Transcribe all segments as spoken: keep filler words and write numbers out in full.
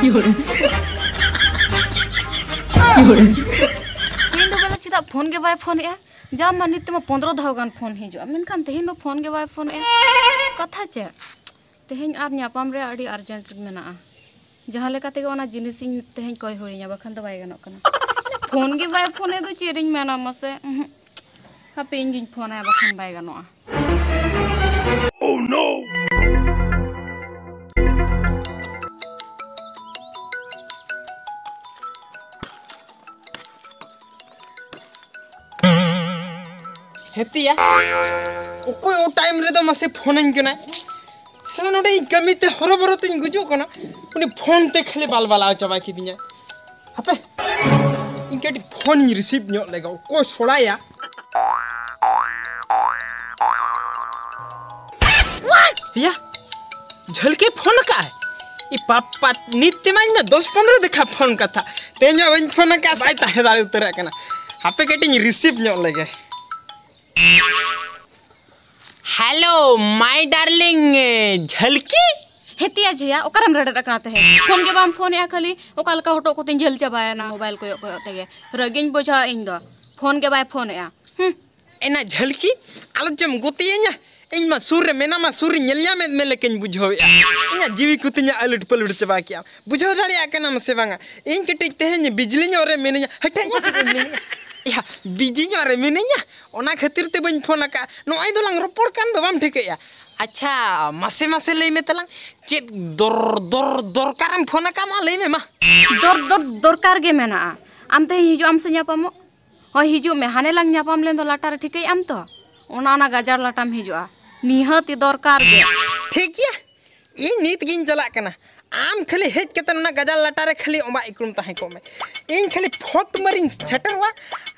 ᱛᱮᱦᱮᱧ ᱫᱚ ᱵᱚᱞᱮ ᱪᱮᱫᱟᱜ ᱯᱷᱳᱱ ᱜᱮ ᱵᱟᱭ ᱯᱷᱳᱱᱮᱜᱼᱟ? ᱡᱟ ᱢᱟ ᱱᱤᱛ ᱛᱮᱢᱟ ᱯᱚᱱᱫᱽᱨᱚ ᱫᱷᱟᱣ ᱜᱟᱱ ᱯᱷᱳᱱ ᱦᱤᱡᱩᱜᱼᱟ, ᱢᱮᱱᱠᱷᱟᱱ ᱛᱮᱦᱮᱧ ᱫᱚ ᱯᱷᱳᱱ ᱜᱮ ᱵᱟᱭ ᱯᱷᱳᱱᱮᱜᱼᱟ᱾ ᱠᱟᱛᱷᱟ ᱪᱮᱫ? ᱛᱮᱦᱮᱧ ᱟᱨ ᱧᱟᱯᱟᱢ ᱨᱮᱭᱟᱜ ᱟᱹᱰᱤ ᱟᱨᱡᱮᱱᱴ ᱢᱮᱱᱟᱜᱼᱟ᱾ ᱡᱟᱦᱟᱸ ᱞᱮᱠᱟ ᱛᱮᱜᱮ ᱚᱱᱟ ᱡᱤᱱᱤᱥ ᱤᱧ ᱛᱮᱦᱮᱧ ᱠᱚᱭ ᱦᱩᱭᱟᱹᱧᱟ, ᱵᱟᱠᱷᱟᱱ ᱫᱚ ᱵᱟᱭ ᱜᱟᱱᱚᱜ ᱠᱟᱱᱟ᱾ ᱯᱷᱳᱱ ᱜᱮ ᱵᱟᱭ ᱯᱷᱳᱱᱮᱫ ᱫᱚ, ᱪᱮᱫ ᱤᱧ ᱢᱮᱱᱟ ᱢᱟᱥᱮ? ᱩᱸᱦᱩᱜ᱾ ᱦᱟᱯᱮ, ᱤᱧ ᱜᱤᱧ ᱯᱷᱳᱱᱟᱭᱟ, ᱵᱟᱠᱷᱟᱱ ᱵᱟᱭ ᱜᱟᱱᱚᱜᱼᱟ᱾ ᱦᱮᱛᱤᱭᱟ, ᱚᱠᱚᱭ ᱚ ᱴᱟᱭᱤᱢ ᱨᱮᱫᱚ ᱢᱟᱥᱮ ᱯᱷᱳᱱᱟᱹᱧ ᱠᱟᱱᱟᱭ? ᱥᱟᱞᱟ, ᱱᱚᱰᱮ ᱤᱧ ᱠᱟᱹᱢᱤ ᱛᱮ ᱦᱚᱨᱚᱵᱚᱨᱚ ᱛᱤᱧ ᱜᱩᱡᱩᱜ ᱠᱟᱱᱟ, ᱩᱱᱤ ᱯᱷᱳᱱ ᱛᱮ ᱠᱷᱟᱹᱞᱤ ᱵᱟᱞᱵᱟᱞᱟᱣ ᱪᱟᱵᱟ ᱠᱤᱫᱤᱧᱟ᱾ ᱦᱟᱯᱮ, ᱤᱧ ᱠᱟᱹᱴᱤᱡ ᱯᱷᱳᱱᱤᱧ ᱨᱤᱥᱤᱵᱷ ᱧᱚᱜ ᱞᱮᱜᱮ, ᱚᱠᱚᱭ ᱥᱚᱲᱟᱭᱟ? ᱭᱟ, ᱡᱷᱟᱹᱞᱠᱤ ᱯᱷᱳᱱ ᱟᱠᱟᱫᱼᱟᱭ? ᱤ ᱯᱟᱯᱟ, ᱱᱤᱛ ᱛᱮᱢᱟ ᱤᱧ ᱢᱟ ᱫᱚᱥ ᱯᱚᱱᱨᱚ ᱫᱮᱠᱷᱟ ᱯᱷᱳᱱ ᱠᱟᱛᱷᱟ, ᱛᱮᱦᱮᱧ ᱦᱚᱸ ᱵᱟᱹᱧ ᱯᱷᱳᱱ ᱟᱠᱟᱫᱼᱟ, ᱵᱟᱭ ᱛᱟᱦᱮᱸ ᱫᱟᱲᱮ ᱩᱛᱟᱹᱨᱚᱜ ᱠᱟᱱᱟ᱾ ᱦᱟᱯᱮ, ᱠᱟᱹᱴᱤᱡ ᱤᱧ ᱨᱤᱥᱤᱵᱷ ᱧᱚᱜ ᱞᱮᱜᱮ᱾ Hello, my darling, ᱡᱷᱟᱹᱞᱠᱤ? ᱦᱮᱛᱤᱭᱟ ᱡᱷᱮᱭᱟ, ᱚᱠᱟᱨᱮᱢ ᱨᱮᱰᱮᱫ ᱟᱠᱟᱱᱟ ᱛᱮᱦᱮᱧ? ᱯᱷᱳᱱ ᱜᱮ ᱵᱟᱢ ᱯᱷᱳᱱᱮᱜᱼᱟ, ᱠᱷᱟᱹᱞᱤ ᱚᱠᱟ ᱞᱮᱠᱟ ᱦᱚᱴᱚᱜ ᱠᱚᱛᱮᱧ ᱡᱷᱟᱹᱞ ᱪᱟᱵᱟᱭᱮᱱᱟ ᱢᱳᱵᱟᱭᱤᱞ ᱠᱚᱭᱚᱜ ᱠᱚᱭᱚᱜ ᱛᱮᱜᱮ᱾ ᱨᱟᱹᱜᱤᱧ ᱵᱩᱡᱷᱟᱹᱣᱟ ᱤᱧ ᱫᱚ, ᱯᱷᱳᱱ ᱜᱮ ᱵᱟᱭ ᱯᱷᱳᱱᱮᱜᱼᱟ᱾ ᱦᱩᱸ᱾ ᱮᱱᱟ ᱡᱷᱟᱹᱞᱠᱤ, ᱟᱞᱚ ᱪᱮᱢ ᱜᱚᱛᱮᱭᱟᱹᱧᱟ᱾ ᱤᱧ ᱢᱟ ᱥᱩᱨ ᱨᱮ ᱢᱮᱱᱟᱢᱟ, ᱥᱩᱨ ᱨᱤᱧ ᱧᱮᱞ ᱧᱟᱢᱮᱫ ᱢᱮ ᱞᱮᱠᱟᱧ ᱵᱩᱡᱷᱟᱹᱣᱮᱫᱼᱟ᱾ ᱤᱧᱟᱹᱜ ᱡᱤᱣᱤ ᱠᱚ ᱛᱤᱧᱟᱹᱜ ᱟᱹᱞᱩᱴ ᱯᱟᱹᱞᱩᱴ ᱪᱟᱵᱟ ᱠᱮᱜᱼᱟ᱾ ᱵᱩᱡᱷᱟᱹᱣ ᱫᱟᱲᱮᱭᱟᱜ ᱠᱟᱱᱟᱢ ᱥᱮ ᱵᱟᱝᱟ? ᱤᱧ ᱠᱟᱹᱴᱤᱡ ᱛᱮᱦᱮᱧ ᱵᱤᱡᱽᱞᱤ ᱧᱚᱜ ᱨᱮ ᱢᱤᱱᱟᱹᱧᱟ᱾ ᱦᱟᱹᱴᱟᱹᱭ ᱤᱧ ᱪᱮᱫ ᱤᱧ ᱢᱮᱱᱮᱜᱼᱟ? ᱭᱟ, ᱵᱤᱡᱤ ᱧᱚᱜ ᱨᱮ ᱢᱤᱱᱟᱹᱧᱟ, ᱚᱱᱟ ᱠᱷᱟᱹᱛᱤᱨ ᱛᱮ ᱵᱟᱹᱧ ᱯᱷᱳᱱ ᱟᱠᱟᱫᱼᱟ᱾ ᱱᱚᱜᱼᱚᱭ ᱫᱚᱞᱟᱝ ᱨᱚᱯᱚᱲ ᱠᱟᱱ ᱫᱚ, ᱵᱟᱢ ᱴᱷᱤᱠᱟᱹᱭᱮᱫᱼᱟ? ᱟᱪᱪᱷᱟ, ᱢᱟᱥᱮ ᱢᱟᱥᱮ ᱞᱟᱹᱭ ᱢᱮ ᱛᱟᱞᱟᱝ, ᱪᱮᱫ ᱫᱚᱨ-, ᱫᱚᱨ-, ᱫᱚᱨᱠᱟᱨᱮᱢ ᱯᱷᱳᱱ ᱟᱠᱟᱫ, ᱢᱟ ᱞᱟᱹᱭ ᱢᱮ ᱢᱟ᱾ ᱫᱚᱨ, ᱫᱚᱨ, ᱫᱚᱨᱠᱟᱨ ᱜᱮ ᱢᱮᱱᱟᱜᱼᱟ᱾ ᱟᱢ ᱛᱮᱦᱮᱧ ᱦᱤᱡᱩᱜ ᱟᱢ ᱥᱮ ᱧᱟᱯᱟᱢᱚᱜ? ᱦᱳᱭ, ᱦᱤᱡᱩᱜ ᱢᱮ, ᱦᱟᱱᱮ ᱞᱟᱝ ᱧᱟᱯᱟᱢ ᱞᱮᱱ ᱫᱚ ᱞᱟᱴᱟ ᱨᱮ, ᱴᱷᱤᱠᱟᱹᱭᱮᱫ ᱟᱢ ᱛᱚ? ᱚᱱᱟ, ᱚᱱᱟ ᱜᱟᱡᱟᱲ ᱞᱟᱴᱟᱢ ᱦᱤᱡᱩᱜᱼᱟ, ᱱᱤᱦᱟᱹᱛᱤ ᱫᱚᱨᱠᱟᱨ ᱜᱮ᱾ ᱴᱷᱤᱠ ᱜᱮᱭᱟ, ᱤᱧ ᱱᱤᱛ ᱜᱤᱧ ᱪᱟᱞᱟᱜ ᱠᱟᱱᱟ᱾ ᱟᱢ ᱠᱷᱟᱹᱞᱤ ᱦᱮᱡ ᱠᱟᱛᱮ ᱚᱱᱟ ᱜᱟᱡᱟᱲ ᱞᱟᱴᱟ ᱨᱮ ᱠᱷᱟᱹᱞᱤ ᱚᱵᱟᱜ ᱤᱠᱲᱩᱢ ᱛᱟᱦᱮᱸ ᱠᱚᱜ ᱢᱮ᱾ ᱤᱧ ᱠᱷᱟᱹᱞᱤ ᱯᱷᱚᱴ ᱢᱟᱹᱨᱤᱧ ᱥᱮᱴᱮᱨᱚᱜᱼᱟ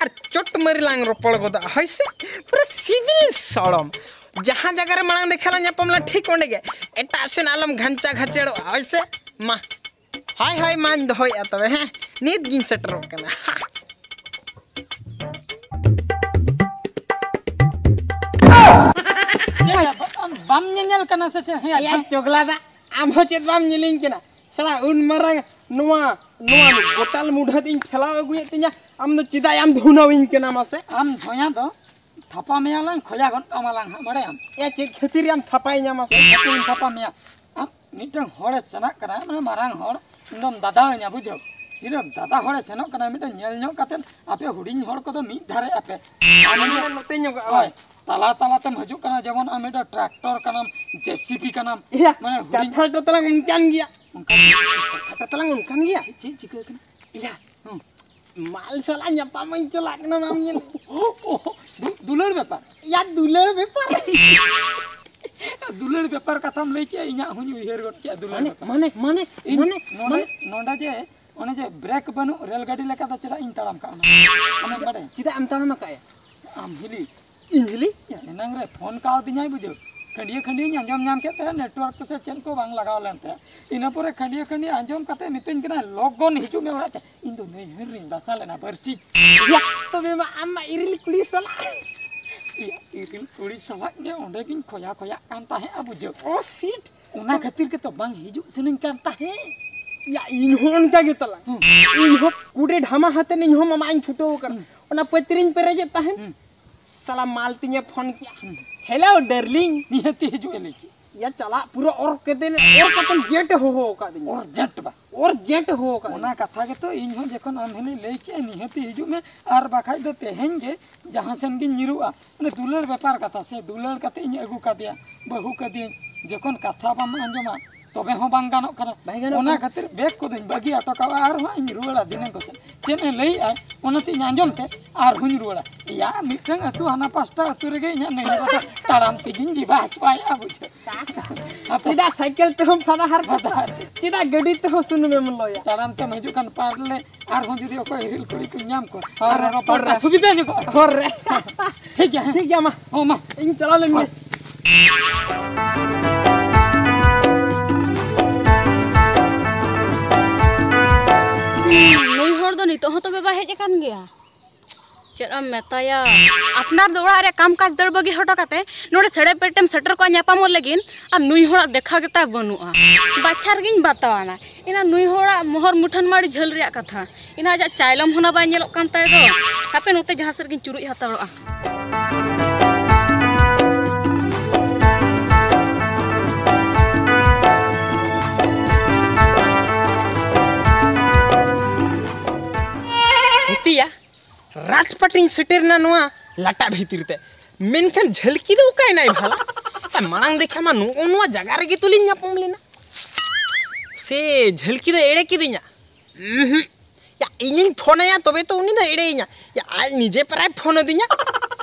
ᱟᱨ ᱪᱚᱴ ᱢᱟᱹᱨᱤ ᱞᱟᱝ ᱨᱚᱯᱚᱲ ᱜᱚᱫᱚᱜᱼᱟ, ᱦᱳᱭ ᱥᱮ? ᱯᱩᱨᱟᱹ ᱥᱤᱵᱤᱞ ᱥᱚᱲᱚᱢ᱾ ᱡᱟᱦᱟᱸ ᱡᱟᱭᱜᱟ ᱨᱮ ᱢᱟᱲᱟᱝ ᱫᱮᱠᱷᱟ ᱞᱟᱝ ᱧᱟᱯᱟᱢ ᱞᱮᱱᱟ, ᱴᱷᱤᱠ ᱚᱸᱰᱮ ᱜᱮ᱾ ᱮᱴᱟᱜ ᱥᱮᱱ ᱟᱞᱚᱢ ᱜᱷᱟᱧᱪᱟ ᱜᱷᱟᱪᱮᱲᱚᱜᱼᱟ, ᱦᱳᱭ ᱥᱮ? ᱢᱟ᱾ ᱦᱳᱭ, ᱦᱳᱭ, ᱢᱟᱧ ᱫᱚᱦᱚᱭᱮᱫᱼᱟ ᱛᱚᱵᱮ, ᱦᱮᱸ? ᱱᱤᱛ ᱜᱤᱧ ᱥᱮᱴᱮᱨᱚᱜ ᱠᱟᱱᱟ᱾ ᱪᱮᱫ ᱵᱟᱢ ᱧᱮᱧᱮᱞ ᱠᱟᱱᱟ ᱥᱮ ᱪᱮᱫ? ᱦᱮᱸ, ᱮᱭᱟ ᱟᱪᱪᱷᱟ᱾ ᱪᱚᱜᱽᱞᱟ ᱫᱟ, ᱟᱢ ᱦᱚᱸ ᱪᱮᱫ ᱵᱟᱢ ᱧᱮᱞᱤᱧ ᱠᱟᱱᱟ? ᱥᱟᱞᱟ ᱩᱱ ᱢᱟᱨᱟᱝ ᱱᱚᱣᱟ, ᱱᱚᱣᱟ ᱵᱳᱛᱟᱞ ᱢᱩᱰᱷᱟᱹᱫ ᱤᱧ ᱴᱷᱮᱞᱟᱣ ᱟᱹᱜᱩᱭᱮᱫ ᱛᱤᱧᱟ, ᱟᱢ ᱫᱚ ᱪᱮᱫᱟᱜ ᱮᱢ ᱫᱷᱩᱱᱟᱹᱣᱤᱧ ᱠᱟᱱᱟ ᱢᱟᱥᱮ? ᱟᱢ ᱡᱷᱚᱭᱟ ᱫᱚ ᱛᱷᱟᱯᱟ ᱢᱮᱭᱟ ᱞᱟᱝ, ᱠᱷᱚᱭᱟ ᱜᱚᱫ ᱠᱟᱢᱟ ᱞᱟᱝ ᱦᱟᱸᱜ, ᱵᱟᱲᱟᱭᱟᱢ? ᱮ, ᱪᱮᱫ ᱠᱷᱟᱹᱛᱤᱨ ᱮᱢ ᱛᱷᱟᱯᱟᱭᱤᱧᱟ ᱢᱟᱥᱮ? ᱪᱮᱫ ᱠᱷᱟᱹᱛᱤᱨ ᱤᱧ ᱛᱷᱟᱯᱟ ᱢᱮᱭᱟ? ᱟᱢ ᱢᱤᱫᱴᱟᱝ ᱦᱚᱲᱮ ᱥᱮᱱᱚᱜ ᱠᱟᱱᱟ, ᱢᱟᱱᱮ ᱢᱟᱨᱟᱝ ᱦᱚᱲ, ᱤᱧ ᱫᱚᱢ ᱫᱟᱫᱟᱣᱤᱧᱟ, ᱵᱩᱡᱷᱟᱹᱣ? ᱤᱧ ᱫᱚᱢ ᱫᱟᱫᱟ ᱦᱚᱲᱮ ᱥᱮᱱᱚᱜ ᱠᱟᱱᱟ, ᱢᱤᱫᱴᱟᱝ ᱧᱮᱞ ᱧᱚᱜ ᱠᱟᱛᱮᱫ ᱟᱯᱮ ᱦᱩᱰᱤᱧ ᱦᱚᱲ ᱠᱚᱫᱚ ᱢᱤᱫ ᱫᱷᱟᱨᱮ ᱟᱯᱮ᱾ ᱟᱢ ᱟᱢ ᱫᱚ ᱫᱚ ᱱᱚᱛᱮ ᱧᱚᱜᱚᱜᱼᱟ, ᱦᱳᱭ, ᱵᱟᱝ? ᱛᱟᱞᱟ ᱛᱟᱞᱟ ᱛᱮᱢ ᱦᱤᱡᱩᱜ ᱠᱟᱱᱟ, ᱡᱮᱢᱚᱱ ᱟᱢ ᱢᱤᱫᱴᱟᱝ ᱴᱨᱟᱠᱴᱚᱨ ᱠᱟᱱᱟᱢ, ᱡᱮ ᱥᱤ ᱵᱤ ᱠᱟᱱᱟᱢ, ᱤᱭᱟ, ᱢᱟᱱᱮ ᱦᱩᱰᱤᱧ ᱠᱟᱛᱷᱟ ᱫᱚ ᱛᱟᱞᱟᱝ ᱚᱱᱠᱟᱱ ᱜᱮᱭᱟ᱾ ᱚᱱᱠᱟᱱ ᱜᱮᱭᱟ᱾ ᱠᱟᱛᱷᱟ ᱛᱟᱞᱟᱝ ᱚᱱᱠᱟᱱ ᱜᱮᱭᱟ᱾ ᱪᱮᱫ, ᱪᱮᱫ ᱪᱤᱠᱟᱹ ᱠᱟᱱᱟ? ᱤᱭᱟ, ᱦᱩᱸ᱾ ᱢᱟᱞ ᱥᱟᱞᱟᱜ ᱧᱟᱯᱟᱢ ᱤᱧ ᱪᱟᱞᱟᱜ ᱠᱟᱱᱟ, ᱵᱟᱢ ᱧᱮᱞ? ᱚ, ᱚ, ᱫᱩ-, ᱫᱩᱞᱟᱹᱲ ᱵᱮᱯᱟᱨ? ᱭᱟ, ᱫᱩᱞᱟᱹᱲ ᱵᱮᱯᱟᱨ᱾ ᱫᱩᱞᱟᱹᱲ ᱵᱮᱯᱟᱨ ᱠᱟᱛᱷᱟᱢ ᱞᱟᱹᱭ ᱠᱮᱜᱼᱟ, ᱤᱧᱟᱹᱜ ᱦᱚᱸᱧ ᱩᱭᱦᱟᱹᱨ ᱜᱚᱫ ᱠᱮᱜᱼᱟ ᱫᱩᱞᱟᱹᱲ ᱢᱟᱱᱮ, ᱵᱮᱯᱟᱨ᱾ ᱢᱟᱱᱮ, ᱢᱟᱱᱮ, ᱤᱧ ᱢᱟᱱᱮ, ᱱᱚᱰᱮ, ᱢᱟᱱᱮ᱾ ᱱᱚᱰᱮ ᱡᱮ ᱵᱨᱮᱠ ᱵᱟᱹᱱᱩᱜ ᱨᱮᱞ ᱜᱟᱹᱰᱤ ᱞᱮᱠᱟ ᱫᱚ ᱪᱮᱫᱟᱜ ᱤᱧ ᱛᱟᱲᱟᱢ ᱠᱟᱜᱼᱟ? ᱟᱢᱮᱢ ᱵᱟᱰᱟᱭᱟ? ᱪᱮᱫᱟᱜ ᱮᱢ ᱛᱟᱲᱟᱢ ᱟᱠᱟᱫᱼᱟ? ᱟᱢ ᱦᱤᱞᱤ᱾ ᱤᱧ ᱦᱤᱞᱤ? ᱮᱱᱟᱝ ᱨᱮ ᱯᱷᱳᱱ ᱠᱟᱣᱫᱤᱧᱟᱭ, ᱵᱩᱡᱷᱟᱹᱣ᱾ ᱠᱷᱟᱹᱰᱭᱟᱹ ᱠᱷᱟᱹᱰᱭᱟᱹᱧ ᱟᱸᱡᱚᱢ ᱧᱟᱢ ᱠᱮᱫ ᱛᱟᱭᱟ, ᱱᱮᱴᱣᱟᱨᱠ ᱠᱚ ᱥᱮ ᱪᱮᱫ ᱠᱚ ᱵᱟᱝ ᱞᱟᱜᱟᱣ ᱞᱮᱱ ᱛᱟᱭᱟ᱾ ᱤᱱᱟᱹ ᱯᱚᱨᱮ ᱠᱷᱟᱹᱰᱭᱟᱹ ᱠᱷᱟᱹᱰᱭᱟᱹ ᱟᱸᱡᱚᱢ ᱠᱟᱛᱮ ᱢᱤᱛᱟᱹᱧ ᱠᱟᱱᱟᱭ, "ᱞᱚᱜᱚᱱ ᱦᱤᱡᱩᱜ ᱢᱮ ᱚᱲᱟᱜ ᱛᱮ᱾" ᱤᱧ ᱫᱚ ᱱᱟᱹᱭᱦᱟᱹᱨ ᱨᱤᱧ ᱫᱟᱥᱟ ᱞᱮᱱᱟ ᱵᱟᱹᱨᱥᱤᱧ᱾ ᱭᱟ, ᱛᱚᱵᱮ ᱢᱟ ᱟᱢ ᱢᱟ ᱤᱨᱤᱞ ᱠᱩᱲᱤ ᱥᱟᱞᱟᱜ᱾ ᱭᱟ, ᱤᱨᱤᱞ ᱠᱩᱲᱤ ᱥᱟᱞᱟᱜ ᱜᱮ ᱚᱸᱰᱮ ᱜᱤᱧ ᱠᱷᱚᱭᱟ ᱠᱷᱚᱭᱟᱜ ᱠᱟᱱ ᱛᱟᱦᱮᱸᱫᱼᱟ, ᱵᱩᱡᱷᱟᱹᱣ᱾ ᱚ, ᱥᱤᱴ᱾ ᱚᱱᱟ ᱠᱷᱟᱹᱛᱤᱨ ᱜᱮᱛᱚ ᱵᱟᱝ ᱦᱤᱡᱩᱜ ᱥᱟᱱᱟᱧ ᱠᱟᱱ ᱛᱟᱦᱮᱸᱫ᱾ ᱭᱟ, ᱤᱧ ᱦᱚᱸ ᱚᱱᱠᱟ ᱜᱮ ᱛᱟᱞᱟᱝ᱾ ᱦᱩᱸ᱾ ᱤᱧ ᱦᱚᱸ ᱠᱩᱰᱮ ᱰᱷᱟᱢᱟ ᱦᱟᱛᱮ ᱤᱧ ᱦᱚᱸ ᱢᱟᱢᱟ ᱤᱧ ᱪᱷᱩᱴᱟᱹᱣ ᱟᱠᱟᱱᱟ᱾ ᱦᱩᱸ᱾ ᱚᱱᱟ ᱯᱟᱹᱛᱤᱨᱤᱧ ᱯᱮᱨᱮᱡᱮᱫ ᱛᱟᱦᱮᱸᱫ᱾ ᱦᱩᱸ᱾ ᱥᱟᱞᱟ ᱢᱟᱞ ᱛᱤᱧᱮ ᱯᱷᱳᱱ ᱠᱮᱜᱼᱟ᱾ ᱦᱩᱸ᱾ "Hello, darling." ᱱᱤᱦᱟᱹᱛᱤ ᱦᱤᱡᱩᱜ ᱮ ᱞᱟᱹᱭ ᱠᱮᱜᱼᱟ᱾ ᱭᱟ, ᱪᱟᱞᱟᱜ ᱯᱩᱨᱟᱹ ᱚᱨ ᱠᱟᱛᱮ, ᱚᱨ ᱠᱟᱛᱮ ᱡᱮᱴ ᱮ ᱦᱚᱦᱚ ᱟᱠᱟᱫᱤᱧᱟ᱾ ᱚᱨ ᱡᱮᱴ ᱵᱟ? ᱚᱨ ᱡᱮᱴ ᱮ ᱦᱚᱦᱚ ᱟᱠᱟᱫᱤᱧᱟ᱾ ᱚᱱᱟ ᱠᱟᱛᱷᱟ ᱜᱮᱛᱚ ᱤᱧ ᱦᱚᱸ ᱡᱚᱠᱷᱚᱱ ᱟᱢ ᱦᱤᱞᱤ ᱞᱟᱹᱭ ᱠᱮᱜᱼᱟ, ᱱᱤᱦᱟᱹᱛᱤ ᱦᱤᱡᱩᱜ ᱢᱮ, ᱟᱨ ᱵᱟᱠᱷᱟᱡ ᱫᱚ ᱛᱮᱦᱮᱧ ᱜᱮ ᱡᱟᱦᱟᱸ ᱥᱮᱱ ᱜᱤᱧ ᱧᱤᱨᱩᱜᱼᱟ, ᱢᱟᱱᱮ ᱫᱩᱞᱟᱹᱲ ᱵᱮᱯᱟᱨ ᱠᱟᱛᱷᱟ ᱥᱮ, ᱫᱩᱞᱟᱹᱲ ᱠᱟᱛᱮ ᱤᱧ ᱟᱹᱜᱩ ᱠᱟᱫᱮᱭᱟ, ᱵᱟᱹᱦᱩ ᱠᱟᱫᱮᱭᱟᱹᱧ, ᱡᱚᱠᱷᱚᱱ ᱠᱟᱛᱷᱟ ᱵᱟᱢ ᱟᱸᱡᱚᱢᱟ, ᱛᱚᱵᱮ ᱦᱚᱸ ᱵᱟᱝ ᱜᱟᱱᱚᱜ ᱠᱟᱱᱟ᱾ ᱵᱟᱭ ᱜᱟᱱᱚᱜ ᱚᱱᱟ ᱠᱟᱱᱟ᱾ ᱠᱷᱟᱹᱛᱤᱨ ᱵᱮᱜᱽ ᱠᱚᱫᱚᱧ ᱵᱟᱹᱜᱤ ᱦᱚᱴᱚ ᱠᱟᱜᱼᱟ, ᱟᱨᱦᱚᱸ ᱤᱧ ᱨᱩᱣᱟᱹᱲᱟ ᱫᱷᱤᱱᱟᱹᱝ ᱠᱚᱥᱮᱫ᱾ ᱪᱮᱫ ᱮ ᱞᱟᱹᱭᱮᱜᱼᱟᱭ, ᱚᱱᱟᱛᱮᱧ ᱟᱸᱡᱚᱢ ᱛᱮ ᱟᱨᱦᱚᱸᱧ ᱨᱩᱣᱟᱹᱲᱟ᱾ ᱮᱭᱟ, ᱢᱤᱫᱴᱟᱝ ᱟᱹᱛᱩ ᱦᱟᱱᱟ ᱯᱟᱥᱴᱟ ᱟᱹᱛᱩ ᱨᱮᱜᱮ ᱤᱧᱟᱹᱜ ᱱᱟᱹᱭᱦᱟᱹᱨ ᱫᱚ ᱛᱟᱲᱟᱢ ᱛᱮᱜᱮᱧ ᱡᱤᱵᱟ ᱟᱥᱵᱟᱭᱮᱜᱼᱟ, ᱵᱩᱡᱷᱟᱹᱣ᱾ ᱪᱮᱫᱟᱜ ᱥᱟᱭᱠᱮᱞ ᱛᱮᱦᱚᱸᱢ ᱯᱷᱟᱫᱟ ᱦᱟᱨᱠᱮᱛᱚᱜᱼᱟ? ᱯᱷᱟᱫᱟ᱾ ᱪᱮᱫᱟᱜ ᱜᱟᱹᱰᱤ ᱛᱮᱦᱚᱸ ᱥᱩᱱᱩᱢᱮᱢ ᱞᱚᱭᱟ? ᱛᱟᱲᱟᱢ ᱛᱮᱢ ᱦᱤᱡᱩᱜ ᱠᱷᱟᱱ ᱯᱟᱨᱞᱮ ᱟᱨᱦᱚᱸ ᱡᱩᱫᱤ ᱚᱠᱚᱭ ᱤᱨᱤᱞ ᱠᱩᱲᱤ ᱠᱚᱧ ᱧᱟᱢ ᱠᱚᱣᱟ, ᱦᱚᱨ ᱟᱨ ᱨᱮ, ᱨᱚᱯᱚᱲ ᱦᱚᱨ ᱨᱮ᱾ ᱥᱩᱵᱤᱫᱷᱟ ᱧᱚᱜᱚᱜᱼᱟ᱾ ᱦᱚᱨ ᱨᱮ᱾ ᱴᱷᱤᱠ ᱜᱮᱭᱟ, ᱦᱮᱸ? ᱴᱷᱤᱠ ᱜᱮᱭᱟ, ᱢᱟ᱾ ᱦᱚᱸ, ᱢᱟ᱾ ᱤᱧ ᱪᱟᱞᱟᱣ ᱞᱮᱱ ᱜᱮ᱾ ᱱᱩᱭ ᱦᱚᱲ ᱫᱚ ᱱᱤᱛᱚᱜ ᱦᱚᱸ ᱛᱚᱵᱮ ᱵᱟᱭ ᱦᱮᱡ ᱟᱠᱟᱱ ᱜᱮᱭᱟ? ᱪᱮᱫ ᱮᱢ ᱢᱮᱛᱟᱭᱟ? ᱟᱯᱱᱟᱨ ᱫᱚ ᱚᱲᱟᱜ ᱨᱮ ᱠᱟᱢ ᱠᱟᱡᱽ ᱫᱟᱹᱲ ᱵᱟᱹᱜᱤ ᱦᱚᱴᱚ ᱠᱟᱛᱮ ᱱᱚᱰᱮ ᱥᱮᱲᱮ ᱯᱮᱴᱮᱢ ᱥᱮᱴᱮᱨ ᱠᱚᱜᱼᱟ ᱧᱟᱯᱟᱢᱚᱜ ᱞᱟᱹᱜᱤᱫ, ᱟᱨ ᱱᱩᱭ ᱦᱚᱲᱟᱜ ᱫᱮᱠᱷᱟ ᱜᱮᱛᱟᱭ ᱵᱟᱹᱱᱩᱜᱼᱟ᱾ ᱵᱟᱪᱷᱟ ᱨᱮᱜᱤᱧ ᱵᱟᱛᱟᱣᱟᱱᱟ᱾ ᱮᱱᱟ ᱱᱩᱭ ᱦᱚᱲᱟᱜ ᱢᱚᱦᱚᱨ ᱢᱩᱴᱷᱟᱹᱱ ᱢᱟ ᱟᱹᱰᱤ ᱡᱷᱟᱹᱞ ᱨᱮᱭᱟᱜ ᱠᱟᱛᱷᱟ, ᱮᱱᱟ ᱟᱡᱟᱜ ᱪᱟᱭᱞᱚᱢ ᱦᱚᱸ ᱱᱟ ᱵᱟᱭ ᱧᱮᱞᱚᱜ ᱠᱟᱱ ᱛᱟᱭ ᱫᱚ᱾ ᱦᱟᱯᱮ ᱱᱚᱛᱮ ᱡᱟᱦᱟᱸ ᱥᱮᱫ ᱨᱮᱜᱤᱧ ᱪᱩᱨᱩᱡ ᱦᱟᱛᱟᱲᱚᱜᱼᱟ᱾ ᱦᱮᱛᱤᱭᱟ, ᱨᱟᱡᱽᱯᱟᱴᱤᱧ ᱥᱮᱴᱮᱨ ᱮᱱᱟ ᱱᱚᱣᱟ ᱞᱟᱴᱟ ᱵᱷᱤᱛᱤᱨ ᱛᱮ, ᱢᱮᱱᱠᱷᱟᱱ ᱡᱷᱟᱹᱞᱠᱤ ᱫᱚ ᱚᱠᱟᱭᱮᱱᱟᱭ ᱵᱷᱟᱞᱟ? ᱢᱟᱲᱟᱝ ᱫᱮᱠᱷᱟ ᱢᱟ ᱱᱚᱜᱼᱚ ᱱᱚᱣᱟ ᱡᱟᱭᱜᱟ ᱨᱮᱜᱮ ᱛᱚᱞᱤᱧ ᱧᱟᱯᱟᱢ ᱞᱮᱱᱟ᱾ ᱥᱮ ᱡᱷᱟᱹᱞᱠᱤ ᱫᱚ ᱮᱲᱮ ᱠᱤᱫᱤᱧᱟ? ᱩᱸᱦᱩᱸ᱾ ᱭᱟ, ᱤᱧᱤᱧ ᱯᱷᱳᱱ ᱟᱭᱟ ᱛᱚᱵᱮ ᱛᱚ ᱩᱱᱤ ᱫᱚ ᱮᱲᱮᱭᱤᱧᱟ᱾ ᱭᱟ, ᱟᱡ ᱱᱤᱡᱮ ᱯᱟᱨᱟᱭ ᱯᱷᱳᱱ ᱟᱹᱫᱤᱧᱟ᱾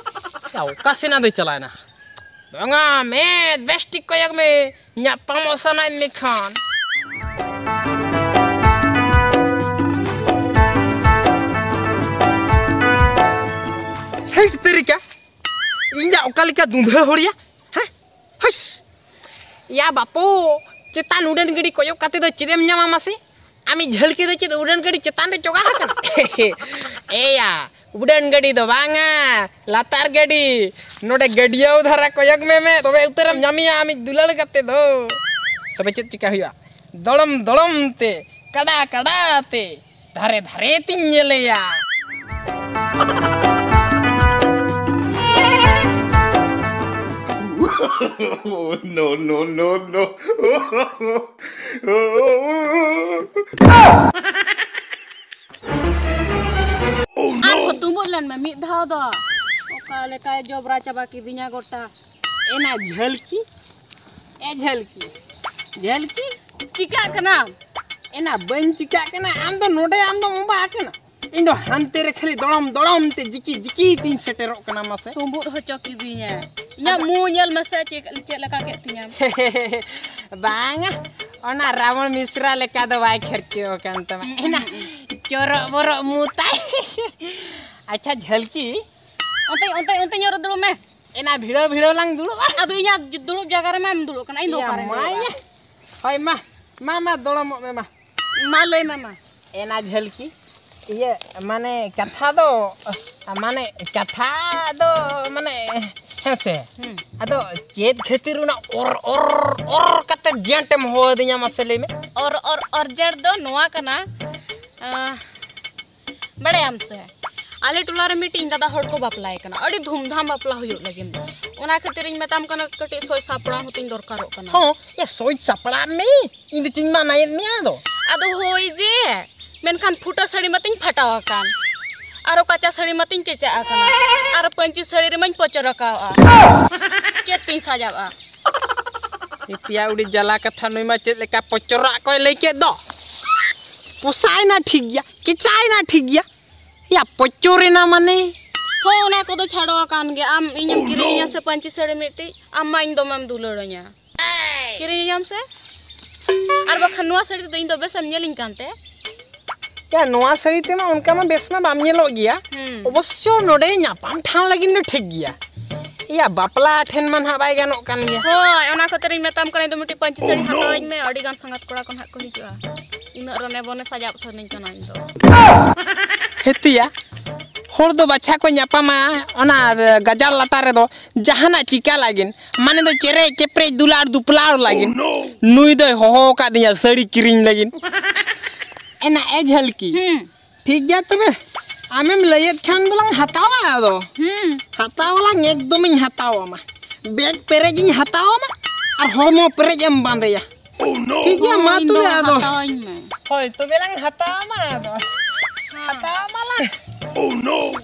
ᱭᱟ, ᱚᱠᱟ ᱥᱮᱱ ᱟᱫᱚᱭ ᱪᱟᱞᱟᱣᱮᱱᱟ? ᱵᱟᱝᱟ, ᱢᱮᱫ ᱵᱮᱥ ᱴᱷᱤᱠ ᱠᱚᱭᱚᱜ ᱢᱮ, ᱧᱟᱯᱟᱢᱚᱜ ᱥᱟᱱᱟᱭᱮᱫ ᱢᱮ ᱠᱷᱟᱱ᱾ ᱦᱮᱸᱴ ᱛᱮᱨᱤᱠᱟ, ᱤᱧ ᱫᱚ ᱚᱠᱟ ᱞᱮᱠᱟ ᱫᱩᱸᱫᱷᱟᱹ ᱦᱚᱲᱤᱭᱟ? ᱦᱮᱸ? ᱦᱩᱥ! ᱭᱟ ᱵᱟᱯᱩ, ᱪᱮᱛᱟᱱ ᱩᱰᱟᱹᱱ ᱜᱟᱹᱰᱤ ᱠᱚᱭᱚᱜ ᱠᱟᱛᱮ ᱫᱚ ᱪᱮᱫ ᱮᱢ ᱧᱟᱢᱟ ᱢᱟᱥᱮ? ᱟᱢᱤᱡ ᱡᱷᱟᱹᱞᱠᱤ ᱫᱚ ᱪᱮᱫ ᱩᱰᱟᱹᱱ ᱜᱟᱹᱰᱤ ᱪᱮᱛᱟᱱ ᱨᱮ ᱪᱚᱜᱟ ᱟᱠᱟᱱᱟ? ᱮᱭᱟ, ᱩᱰᱟᱹᱱ ᱜᱟᱹᱰᱤ ᱫᱚ ᱵᱟᱝᱟ, ᱞᱟᱛᱟᱨ ᱜᱟᱹᱰᱤ᱾ ᱱᱚᱰᱮ ᱜᱟᱹᱰᱭᱟᱹᱣ ᱫᱷᱟᱨᱟ ᱠᱚᱭᱚᱜ ᱢᱮ ᱢᱮ, ᱛᱚᱵᱮ ᱩᱛᱟᱹᱨᱮᱢ ᱧᱟᱢᱮᱭᱟ ᱟᱢᱤᱡ ᱫᱩᱞᱟᱹᱲ ᱜᱟᱛᱮ ᱫᱚ᱾ ᱛᱚᱵᱮ ᱪᱮᱫ ᱪᱤᱠᱟ ᱦᱩᱭᱩᱜᱼᱟ? ᱫᱚᱲᱚᱢ ᱫᱚᱲᱚᱢ ᱛᱮ, ᱠᱟᱰᱟ ᱠᱟᱰᱟ ᱛᱮ, ᱫᱷᱟᱨᱮ ᱫᱷᱟᱨᱮ ᱛᱤᱧ ᱧᱮᱞᱮᱭᱟ᱾ No, no, no, no. ᱟᱨᱦᱚᱸ ᱛᱩᱢᱵᱩᱫ ᱞᱮᱱ ᱢᱮ ᱢᱤᱫ ᱫᱷᱟᱣ ᱫᱚ᱾ ᱚᱠᱟ ᱞᱮᱠᱟᱭ ᱡᱚᱵᱽᱨᱟ ᱪᱟᱵᱟ ᱠᱤᱫᱤᱧᱟ ᱜᱚᱴᱟ᱾ ᱮᱱᱟ ᱡᱷᱟᱹᱞᱠᱤ, ᱮ ᱡᱷᱟᱹᱞᱠᱤ, ᱡᱷᱟᱹᱞᱠᱤ᱾ ᱪᱤᱠᱟᱹᱜ ᱠᱟᱱᱟᱢ? ᱮᱱᱟ ᱵᱟᱹᱧ ᱪᱤᱠᱟᱹᱜ ᱠᱟᱱᱟ, ᱟᱢ ᱫᱚ ᱱᱚᱰᱮ ᱟᱢ ᱫᱚᱢ ᱚᱵᱟ ᱟᱠᱟᱱᱟ᱾ ᱤᱧ ᱫᱚ ᱦᱟᱱᱛᱮ ᱨᱮ ᱠᱷᱟᱹᱞᱤ ᱫᱚᱲᱚᱢ ᱫᱚᱲᱚᱢ ᱛᱮ ᱡᱤᱠᱤ ᱡᱤᱠᱤ ᱛᱤᱧ ᱥᱮᱴᱮᱨᱚᱜ ᱠᱟᱱᱟ ᱢᱟᱥᱮ᱾ ᱛᱩᱢᱵᱩᱫ ᱦᱚᱪᱚ ᱠᱤᱫᱤᱧᱟ᱾ ᱤᱧᱟᱹᱜ ᱟᱫᱚ ᱢᱩ ᱧᱮᱞ ᱢᱮᱥᱮ ᱪᱮᱫ, ᱪᱮᱫ ᱞᱮᱠᱟ ᱠᱮᱫ ᱛᱤᱧᱟᱢ᱾ ᱵᱟᱝᱟ, ᱚᱱᱟ ᱨᱟᱵᱚᱬ ᱢᱤᱥᱨᱟ ᱞᱮᱠᱟ ᱫᱚ ᱵᱟᱭ ᱠᱷᱮᱨᱪᱚ ᱟᱠᱟᱱ ᱛᱟᱢᱟ᱾ ᱦᱩᱸ, ᱮᱱᱟ ᱦᱩᱸ, ᱦᱩᱸ᱾ ᱪᱚᱨᱚᱜ ᱵᱚᱨᱚᱜ ᱢᱩ ᱛᱟᱭ᱾ ᱟᱪᱪᱷᱟ ᱡᱷᱟᱹᱞᱠᱤ᱾ ᱚᱱᱛᱮ, ᱚᱱᱛᱮ, ᱚᱱᱛᱮ ᱧᱚᱜ ᱨᱮ ᱫᱩᱲᱩᱵ ᱢᱮ᱾ ᱮᱱᱟ ᱵᱷᱤᱲᱟᱹᱣ ᱵᱷᱤᱲᱟᱹᱣ ᱞᱟᱝ ᱫᱩᱲᱩᱵᱼᱟ᱾ ᱟᱫᱚ ᱤᱧᱟᱹᱜ ᱫᱩᱲᱩᱵ ᱡᱟᱭᱜᱟ ᱨᱮᱢᱟᱢ ᱫᱩᱲᱩᱵ ᱠᱟᱱᱟ, ᱤᱧ ᱫᱚ ᱮᱭᱟ ᱚᱠᱟᱨᱮᱧ ᱢᱟᱭᱟ᱾ ᱫᱩᱲᱩᱵᱼᱟ? ᱦᱳᱭ ᱢᱟ, ᱢᱟ, ᱢᱟ, ᱫᱚᱲᱚᱢᱚᱜ ᱢᱮ ᱢᱟ᱾ ᱢᱟ ᱞᱟᱹᱭ ᱢᱮ ᱢᱟ᱾ ᱮᱱᱟ ᱡᱷᱟᱹᱞᱠᱤ, ᱤᱭᱟᱹ, ᱢᱟᱱᱮ ᱠᱟᱛᱷᱟ ᱫᱚ, ᱢᱟᱱᱮ ᱠᱟᱛᱷᱟ ᱫᱚ, ᱢᱟᱱᱮ, ᱦᱮᱸ ᱥᱮ? ᱦᱩᱸ᱾ ᱟᱫᱚ ᱪᱮᱫ ᱠᱷᱟᱹᱛᱤᱨ ᱚᱱᱟ ᱚᱨ, ᱚᱨ, ᱚᱨ ᱠᱟᱛᱮ ᱡᱮᱱᱴ ᱮᱢ ᱦᱚᱦᱚ ᱟᱹᱫᱤᱧᱟ, ᱢᱟᱥᱮ ᱞᱟᱹᱭ ᱢᱮ᱾ ᱚᱨ, ᱚᱨ, ᱚᱨᱡᱮᱱᱴ ᱫᱚ ᱱᱚᱣᱟ ᱠᱟᱱᱟ, ᱟᱸ, ᱵᱟᱲᱟᱭᱟᱢ ᱥᱮ, ᱟᱞᱮ ᱴᱚᱞᱟ ᱨᱮ ᱢᱤᱫᱴᱤᱡ ᱤᱧ ᱫᱟᱫᱟ ᱦᱚᱲ ᱠᱚ ᱵᱟᱯᱞᱟᱭᱮ ᱠᱟᱱᱟ, ᱟᱹᱰᱤ ᱫᱷᱩᱢᱫᱷᱟᱢ ᱵᱟᱯᱞᱟ ᱦᱩᱭᱩᱜ ᱞᱟᱹᱜᱤᱫ᱾ ᱚᱱᱟ ᱠᱷᱟᱹᱛᱤᱨ ᱤᱧ ᱢᱮᱛᱟᱢ ᱠᱟᱱᱟ, ᱠᱟᱹᱴᱤᱡ ᱥᱚᱡᱽ ᱥᱟᱯᱲᱟᱣ ᱦᱚᱸᱛᱤᱧ ᱫᱚᱨᱠᱟᱨᱚᱜ ᱠᱟᱱᱟ᱾ ᱦᱚᱸ, ᱭᱟ, ᱥᱚᱡᱽ ᱥᱟᱯᱲᱟᱣ ᱢᱮ, ᱤᱧ ᱫᱚ ᱪᱮᱫ ᱤᱧ ᱢᱟᱱᱟᱭᱮᱫ ᱢᱮᱭᱟ ᱟᱫᱚ? ᱟᱫᱚ ᱦᱳᱭ ᱡᱮ, ᱢᱮᱱᱠᱷᱟᱱ ᱯᱷᱩᱴᱟᱹ ᱥᱟᱹᱲᱤ ᱢᱟᱛᱤᱧ ᱯᱷᱟᱴᱟᱣ ᱟᱠᱟᱱ, ᱟᱨᱚ ᱠᱟᱪᱟ ᱥᱟᱹᱲᱤ ᱢᱟᱛᱤᱧ ᱠᱮᱪᱟᱜ ᱟᱠᱟᱱᱟ, ᱟᱨ ᱯᱟᱹᱧᱪᱤ ᱥᱟᱹᱲᱤ ᱨᱮᱢᱟᱧ ᱯᱚᱪᱚᱨ ᱟᱠᱟᱣᱜᱼᱟ᱾ ᱪᱮᱫ ᱛᱤᱧ ᱥᱟᱡᱟᱣᱜᱼᱟ? ᱮᱛᱮᱭᱟ, ᱩᱰᱤ ᱡᱟᱞᱟ ᱠᱟᱛᱷᱟ, ᱱᱩᱭ ᱢᱟ ᱪᱮᱫ ᱞᱮᱠᱟ ᱯᱚᱪᱚᱨᱟᱜ ᱠᱚᱭ ᱞᱟᱹᱭ ᱠᱮᱫ ᱫᱚ᱾ ᱯᱚᱥᱟᱭᱮᱱᱟ ᱴᱷᱤᱠ ᱜᱮᱭᱟ, ᱠᱮᱪᱟᱭᱮᱱᱟ ᱴᱷᱤᱠ ᱜᱮᱭᱟ, ᱭᱟ, ᱯᱚᱪᱚᱨᱮᱱᱟ ᱢᱟᱱᱮ? ᱦᱳᱭ, ᱚᱱᱟ ᱠᱚᱫᱚ ᱪᱷᱟᱰᱚ ᱟᱠᱟᱱ ᱜᱮ᱾ ᱟᱢ ᱤᱧᱮᱢ ᱠᱤᱨᱤᱧᱤᱧᱟ ᱥᱮ ᱯᱟᱹᱧᱪᱤ ᱥᱟᱹᱲᱤ ᱢᱤᱫᱴᱤᱡ? ᱟᱢ ᱢᱟ ᱤᱧ ᱫᱚᱢᱮᱢ ᱫᱩᱞᱟᱹᱲᱟᱹᱧᱟ᱾ ᱠᱤᱨᱤᱧᱤᱧᱟᱢ ᱥᱮ? ᱟᱨ ᱵᱟᱠᱷᱟᱱ ᱱᱚᱣᱟ ᱥᱟᱹᱲᱤ ᱛᱮᱫᱚ ᱤᱧ ᱫᱚ ᱵᱮᱥᱮᱢ ᱧᱮᱞᱤᱧ ᱠᱟᱱᱛᱮ? ᱭᱟ, ᱱᱚᱣᱟ ᱥᱟᱹᱲᱤ ᱛᱮᱢᱟ ᱚᱱᱠᱟ ᱢᱟ ᱵᱮᱥ ᱢᱟ ᱵᱟᱢ ᱧᱮᱞᱚᱜ ᱜᱮᱭᱟ᱾ ᱦᱩᱸ᱾ ᱚᱵᱚᱥᱥᱚ ᱱᱚᱰᱮ ᱧᱟᱯᱟᱢ ᱴᱷᱟᱶ ᱞᱟᱹᱜᱤᱫ ᱫᱚ ᱴᱷᱤᱠ ᱜᱮᱭᱟ᱾ ᱭᱟ, ᱵᱟᱯᱞᱟ ᱴᱷᱮᱱ ᱢᱟ ᱱᱟᱦᱟᱜ ᱵᱟᱭ ᱜᱟᱱᱚᱜ ᱠᱟᱱ ᱜᱮᱭᱟ᱾ ᱦᱳᱭ, ᱚᱱᱟ ᱠᱷᱟᱹᱛᱤᱨᱤᱧ ᱢᱮᱛᱟᱢ ᱠᱟᱱᱟ, ᱤᱧ ᱫᱚ ᱢᱤᱫᱴᱤᱡ ᱯᱟᱹᱧᱪᱤ ᱥᱟᱹᱲᱤ ᱦᱟᱛᱟᱣᱟᱹᱧ ᱢᱮ, ᱟᱹᱰᱤ ᱜᱟᱱ ᱥᱟᱸᱜᱟᱛ ᱠᱚᱲᱟ ᱠᱚ ᱱᱟᱦᱟᱜ ᱠᱚ ᱦᱤᱡᱩᱜᱼᱟ᱾ ᱩᱱᱟᱹᱜ ᱨᱚᱱᱮ ᱵᱚᱱᱮ ᱥᱟᱡᱟᱣ ᱥᱟᱱᱟᱧ ᱠᱟᱱᱟ ᱤᱧ ᱫᱚ᱾ ᱦᱮᱛᱤᱭᱟ, ᱦᱚᱲ ᱫᱚ ᱵᱟᱪᱷᱟ ᱠᱚ ᱧᱟᱯᱟᱢᱟ ᱚᱱᱟ ᱜᱟᱡᱟᱲ ᱞᱟᱴᱟ ᱨᱮᱫᱚ ᱡᱟᱦᱟᱱᱟᱜ ᱪᱤᱠᱟ ᱞᱟᱹᱜᱤᱫ, ᱢᱟᱱᱮ ᱫᱚ ᱪᱮᱨᱮᱡ ᱪᱮᱯᱨᱮᱡ ᱫᱩᱞᱟᱹᱲ ᱫᱩᱯᱞᱟᱹᱲ ᱞᱟᱹᱜᱤᱫ᱾ ᱱᱩᱭ ᱫᱚᱭ ᱦᱚᱦᱚ ᱟᱠᱟᱫᱤᱧᱟ ᱥᱟᱹᱲᱤ ᱠᱤᱨᱤᱧ ᱞᱟᱹᱜᱤᱫ᱾ ᱮᱱᱟ ᱮ ᱡᱷᱟᱹᱞᱠᱤ, ᱦᱩᱸ᱾ ᱴᱷᱤᱠ ᱜᱮᱭᱟ ᱛᱚᱵᱮ, ᱟᱢᱮᱢ ᱞᱟᱹᱭᱮᱫ ᱠᱷᱟᱱ ᱫᱚᱞᱟᱝ ᱦᱟᱛᱟᱣᱟ ᱟᱫᱚ᱾ ᱦᱩᱸ᱾ ᱦᱟᱛᱟᱣᱟᱞᱟᱝ, ᱮᱠᱫᱚᱢᱤᱧ ᱦᱟᱛᱟᱣᱟᱢᱟ᱾ ᱵᱮᱜᱽ ᱯᱮᱨᱮᱡ ᱤᱧ ᱦᱟᱛᱟᱣᱟᱢᱟ ᱟᱨ ᱦᱚᱲᱢᱚ ᱯᱮᱨᱮᱡ ᱮᱢ ᱵᱟᱸᱫᱮᱭᱟ᱾ ᱴᱷᱤᱠ ᱜᱮᱭᱟ, ᱢᱟ ᱤᱧ ᱫᱚ ᱛᱚᱵᱮ ᱟᱫᱚ᱾ ᱦᱟᱛᱟᱣᱟᱹᱧ ᱢᱮ᱾ ᱦᱳᱭ, ᱛᱚᱵᱮ ᱞᱟᱝ ᱦᱟᱛᱟᱣᱟᱢᱟ ᱟᱫᱚ᱾ ᱦᱮᱸ᱾ ᱦᱟᱛᱟᱣᱟᱢᱟᱞᱟᱝ᱾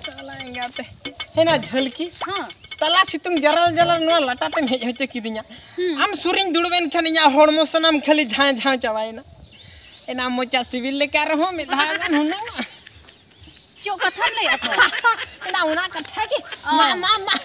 ᱥᱟᱞᱟ ᱮᱸᱜᱟᱛᱮ᱾ ᱦᱮᱱᱟ ᱡᱷᱟᱹᱞᱠᱤ᱾ ᱦᱮᱸ᱾ ᱛᱟᱞᱟ ᱥᱤᱛᱩᱝ ᱡᱟᱨᱟᱞ ᱡᱟᱨᱟᱞ ᱱᱚᱣᱟ ᱞᱟᱴᱟ ᱛᱮᱢ ᱦᱮᱡ ᱦᱚᱪᱚ ᱠᱤᱫᱤᱧᱟ᱾ ᱦᱩᱸ᱾ ᱟᱢ ᱥᱩᱨᱤᱧ ᱫᱩᱲᱩᱵ ᱮᱱ ᱠᱷᱟᱱ ᱤᱧᱟᱹᱜ ᱦᱚᱲᱢᱚ ᱥᱟᱱᱟᱢ ᱠᱷᱟᱹᱞᱤ ᱡᱷᱟᱸ ᱡᱷᱟᱸ ᱪᱟᱵᱟᱭᱮᱱᱟ᱾ ᱮᱱᱟ ᱢᱚᱪᱟ ᱥᱤᱵᱤᱞ ᱞᱮᱠᱟ ᱨᱮᱦᱚᱸ ᱢᱤᱫ ᱫᱷᱟᱣ ᱜᱟᱱ ᱦᱩᱱᱟᱹᱝ᱾ ᱪᱮᱫ ᱠᱟᱛᱷᱟᱢ ᱞᱟᱹᱭᱮᱫᱼᱟ ᱛᱚ? ᱮᱱᱟ ᱚᱱᱟ ᱠᱟᱛᱷᱟ ᱜᱮ᱾ ᱚ᱾ ᱢᱟ, ᱢᱟ, ᱢᱟ᱾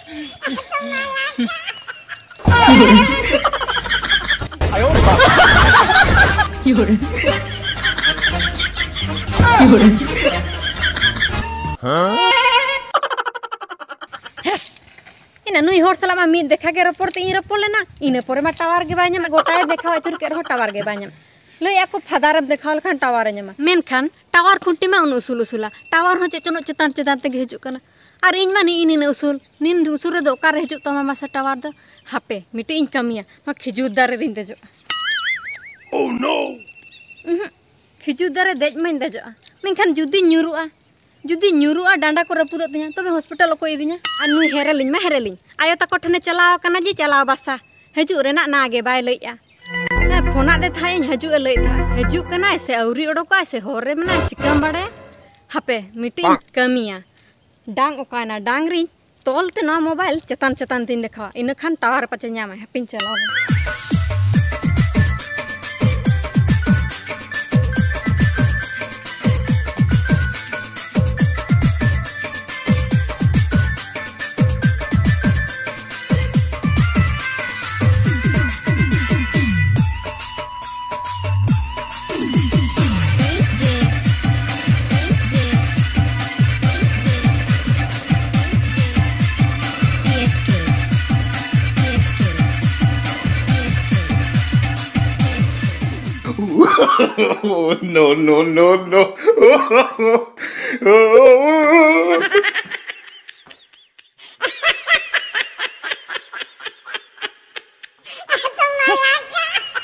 ᱮᱱᱟ ᱱᱩᱭ ᱦᱚᱲ ᱥᱟᱞᱟᱜ ᱢᱟ ᱢᱤᱫ ᱫᱮᱠᱷᱟ ᱜᱮ ᱨᱚᱯᱚᱲ ᱛᱮ ᱤᱧ ᱨᱚᱯᱚᱲ ᱞᱮᱱᱟ, ᱤᱱᱟᱹ ᱯᱚᱨᱮ ᱢᱟ ᱴᱟᱣᱟᱨ ᱜᱮ ᱵᱟᱭ ᱧᱟᱢᱮᱫ, ᱜᱚᱴᱟᱭ ᱫᱮᱠᱷᱟᱣ ᱟᱹᱪᱩᱨ ᱠᱮᱫ ᱨᱮᱦᱚᱸ ᱴᱟᱣᱟᱨ ᱜᱮ ᱵᱟᱭ ᱧᱟᱢᱮᱫ᱾ ᱞᱟᱹᱭᱮᱫᱼᱟ ᱠᱚ ᱯᱷᱟᱫᱟᱨᱮᱢ ᱫᱮᱠᱷᱟᱣ ᱞᱮᱠᱷᱟᱱ ᱴᱟᱣᱟᱨᱮ ᱧᱟᱢᱟ, ᱢᱮᱱᱠᱷᱟᱱ ᱴᱟᱣᱟᱨ ᱠᱷᱩᱱᱴᱤ ᱢᱟ ᱩᱱᱟᱹᱜ ᱩᱥᱩᱞ ᱩᱥᱩᱞᱟ, ᱴᱟᱣᱟᱨ ᱦᱚᱸ ᱪᱮᱫ ᱪᱚᱱᱚᱜ ᱪᱮᱛᱟᱱ ᱪᱮᱛᱟᱱ ᱛᱮᱜᱮ ᱦᱤᱡᱩᱜ ᱠᱟᱱᱟ᱾ ᱟᱨ ᱤᱧ ᱢᱟ ᱱᱤᱜᱼᱤ ᱱᱤᱱᱟᱹᱜ ᱩᱥᱩᱞ, ᱱᱤᱱ ᱩᱥᱩᱞ ᱨᱮᱫᱚ ᱚᱠᱟᱨᱮ ᱦᱤᱡᱩᱜ ᱛᱟᱢᱟ ᱢᱟᱥᱮ ᱴᱟᱣᱟᱨ ᱫᱚ? ᱦᱟᱯᱮ, ᱢᱤᱫᱴᱤᱡ ᱤᱧ ᱠᱟᱹᱢᱤᱭᱟ, ᱱᱚᱣᱟ ᱠᱷᱤᱡᱩᱨ ᱫᱟᱨᱮ ᱨᱤᱧ ᱫᱮᱡᱚᱜᱼᱟ᱾ ᱩᱦᱩᱸ, ᱠᱷᱤᱡᱩᱨ ᱫᱟᱨᱮ ᱫᱮᱡ ᱢᱟᱧ ᱫᱮᱡᱚᱜᱼᱟ, ᱢᱮᱱᱠᱷᱟᱱ ᱡᱩᱫᱤᱧ ᱧᱩᱨᱩᱜᱼᱟ, ᱡᱩᱫᱤ ᱧᱩᱨᱩᱜᱼᱟ, ᱰᱟᱸᱰᱟ ᱠᱚ ᱨᱟᱹᱯᱩᱫᱚᱜ ᱛᱤᱧᱟ, ᱛᱚᱵᱮ ᱦᱚᱥᱯᱤᱴᱟᱞ ᱚᱠᱚᱭ ᱤᱫᱤᱧᱟ? ᱟᱨ ᱱᱩᱭ ᱦᱮᱨᱮᱞᱤᱧ ᱢᱟ ᱦᱮᱨᱮᱞᱤᱧ, ᱟᱭᱳ ᱛᱟᱠᱚ ᱴᱷᱮᱱᱮ ᱪᱟᱞᱟᱣ ᱟᱠᱟᱱᱟ ᱡᱮ ᱪᱟᱞᱟᱣ ᱵᱟᱥᱟ, ᱦᱤᱡᱩᱜ ᱨᱮᱱᱟᱜ ᱱᱟ ᱜᱮ ᱵᱟᱭ ᱞᱟᱹᱭᱮᱜᱼᱟ᱾ ᱦᱮᱸ, ᱯᱷᱳᱱᱟᱜ ᱫᱮ ᱛᱟᱦᱮᱸᱫ ᱤᱧ, ᱦᱤᱡᱩᱜ ᱮ ᱞᱟᱹᱭᱮᱫ ᱛᱟᱦᱮᱸᱫ, ᱦᱤᱡᱩᱜ ᱠᱟᱱᱟᱭ ᱥᱮ ᱟᱹᱣᱨᱤ ᱚᱰᱚᱠᱚᱜᱼᱟᱭ ᱥᱮ ᱦᱚᱨ ᱨᱮ ᱢᱮᱱᱟᱭ, ᱪᱤᱠᱟᱹᱢ ᱵᱟᱲᱟᱭᱟ? ᱦᱟᱯᱮ, ᱢᱤᱫᱴᱤᱡ ᱤᱧ ᱠᱟᱹᱢᱤᱭᱟ, ᱰᱟᱝ ᱚᱠᱟᱭᱮᱱᱟ? ᱰᱟᱝ ᱨᱤᱧ ᱛᱚᱞ ᱛᱮ ᱱᱚᱣᱟ ᱢᱳᱵᱟᱭᱤᱞ ᱪᱮᱛᱟᱱ ᱪᱮᱛᱟᱱ ᱛᱤᱧ ᱫᱮᱠᱷᱟᱣᱟ, ᱤᱱᱟᱹ ᱠᱷᱟᱱ ᱴᱟᱣᱟᱨ ᱯᱟᱪᱮ ᱧᱟᱢᱟᱭ᱾ ᱦᱟᱯᱮᱧ ᱪᱟᱞᱟᱣ ᱞᱮᱱ᱾ No, no, no, no.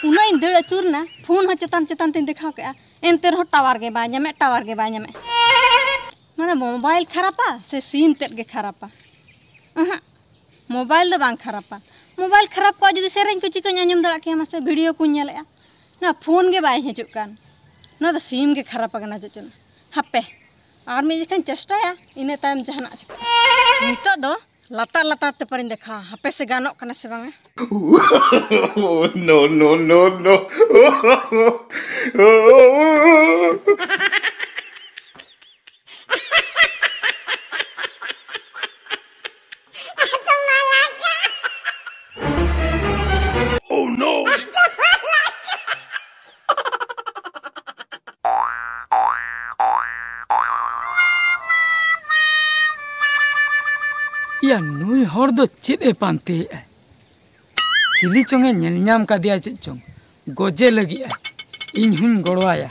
ᱩᱱᱟᱹᱜ ᱤᱧ ᱫᱟᱹᱲ ᱟᱹᱪᱩᱨ ᱮᱱᱟ, ᱯᱷᱳᱱ ᱦᱚᱸ ᱪᱮᱛᱟᱱ ᱪᱮᱛᱟᱱ ᱛᱤᱧ ᱫᱮᱠᱷᱟᱣ ᱠᱮᱜᱼᱟ, ᱮᱱᱛᱮ ᱨᱮᱦᱚᱸ ᱴᱟᱣᱟᱨ ᱜᱮ ᱵᱟᱭ ᱧᱟᱢᱮᱫ, ᱴᱟᱣᱟᱨ ᱜᱮ ᱵᱟᱭ ᱧᱟᱢᱮᱫ᱾ ᱢᱟᱱᱮ ᱢᱳᱵᱟᱭᱤᱞ ᱠᱷᱟᱨᱟᱯᱟ ᱥᱮ ᱥᱤᱢ ᱛᱮᱫ ᱜᱮ ᱠᱷᱟᱨᱟᱯᱟ? ᱟᱦᱟᱸ, ᱢᱳᱵᱟᱭᱤᱞ ᱫᱚ ᱵᱟᱝ ᱠᱷᱟᱨᱟᱯᱟ᱾ ᱢᱳᱵᱟᱭᱤᱞ ᱠᱷᱟᱨᱟᱯ ᱠᱚᱜᱼᱟ ᱡᱩᱫᱤ, ᱥᱮᱨᱮᱧ ᱠᱚ ᱪᱤᱠᱟᱹᱧ ᱟᱸᱡᱚᱢ ᱫᱟᱲᱮᱭᱟᱜ ᱠᱮᱭᱟ ᱢᱟᱥᱮ? ᱵᱷᱤᱰᱤᱭᱳ ᱠᱚᱧ ᱧᱮᱞᱮᱜᱼᱟ, ᱱᱚᱣᱟ ᱯᱷᱳᱱ ᱜᱮ ᱵᱟᱭ ᱦᱤᱡᱩᱜ ᱠᱟᱱ᱾ ᱱᱚᱣᱟ ᱫᱚ ᱥᱤᱢ ᱜᱮ ᱠᱷᱟᱨᱟᱯ ᱟᱠᱟᱱᱟ ᱪᱮᱫ ᱪᱚᱝ᱾ ᱦᱟᱯᱮ, ᱟᱨ ᱢᱤᱫ ᱡᱚᱠᱷᱟᱧ ᱪᱮᱥᱴᱟᱭᱟ, ᱤᱱᱟᱹ ᱛᱟᱭᱚᱢ ᱡᱟᱦᱟᱱᱟᱜ ᱪᱤᱠᱟᱹᱜᱼᱟ᱾ ᱱᱤᱛᱚᱜ ᱫᱚ ᱞᱟᱛᱟᱨ ᱞᱟᱛᱟᱨ ᱛᱮ ᱯᱟᱨᱤᱧ ᱫᱮᱠᱷᱟᱣᱟ, ᱦᱟᱯᱮ ᱥᱮ ᱜᱟᱱᱚᱜ ᱠᱟᱱᱟ ᱥᱮ ᱵᱟᱝᱟ᱾ No, no, no, no. Oh no! ᱭᱟ, ᱱᱩᱭ ᱦᱚᱲ ᱫᱚ ᱪᱮᱫ ᱮ ᱯᱟᱱᱛᱮᱭᱮᱫᱼᱟ? ᱪᱤᱞᱤ ᱪᱚᱝ ᱮ ᱧᱮᱞ ᱧᱟᱢ ᱠᱟᱫᱮᱭᱟ ᱪᱮᱫ ᱪᱚᱝ, ᱜᱚᱡᱮ ᱞᱟᱹᱜᱤᱫ ᱟᱭ᱾ ᱤᱧ ᱦᱚᱧ ᱜᱚᱲᱚᱣᱟᱭᱟ᱾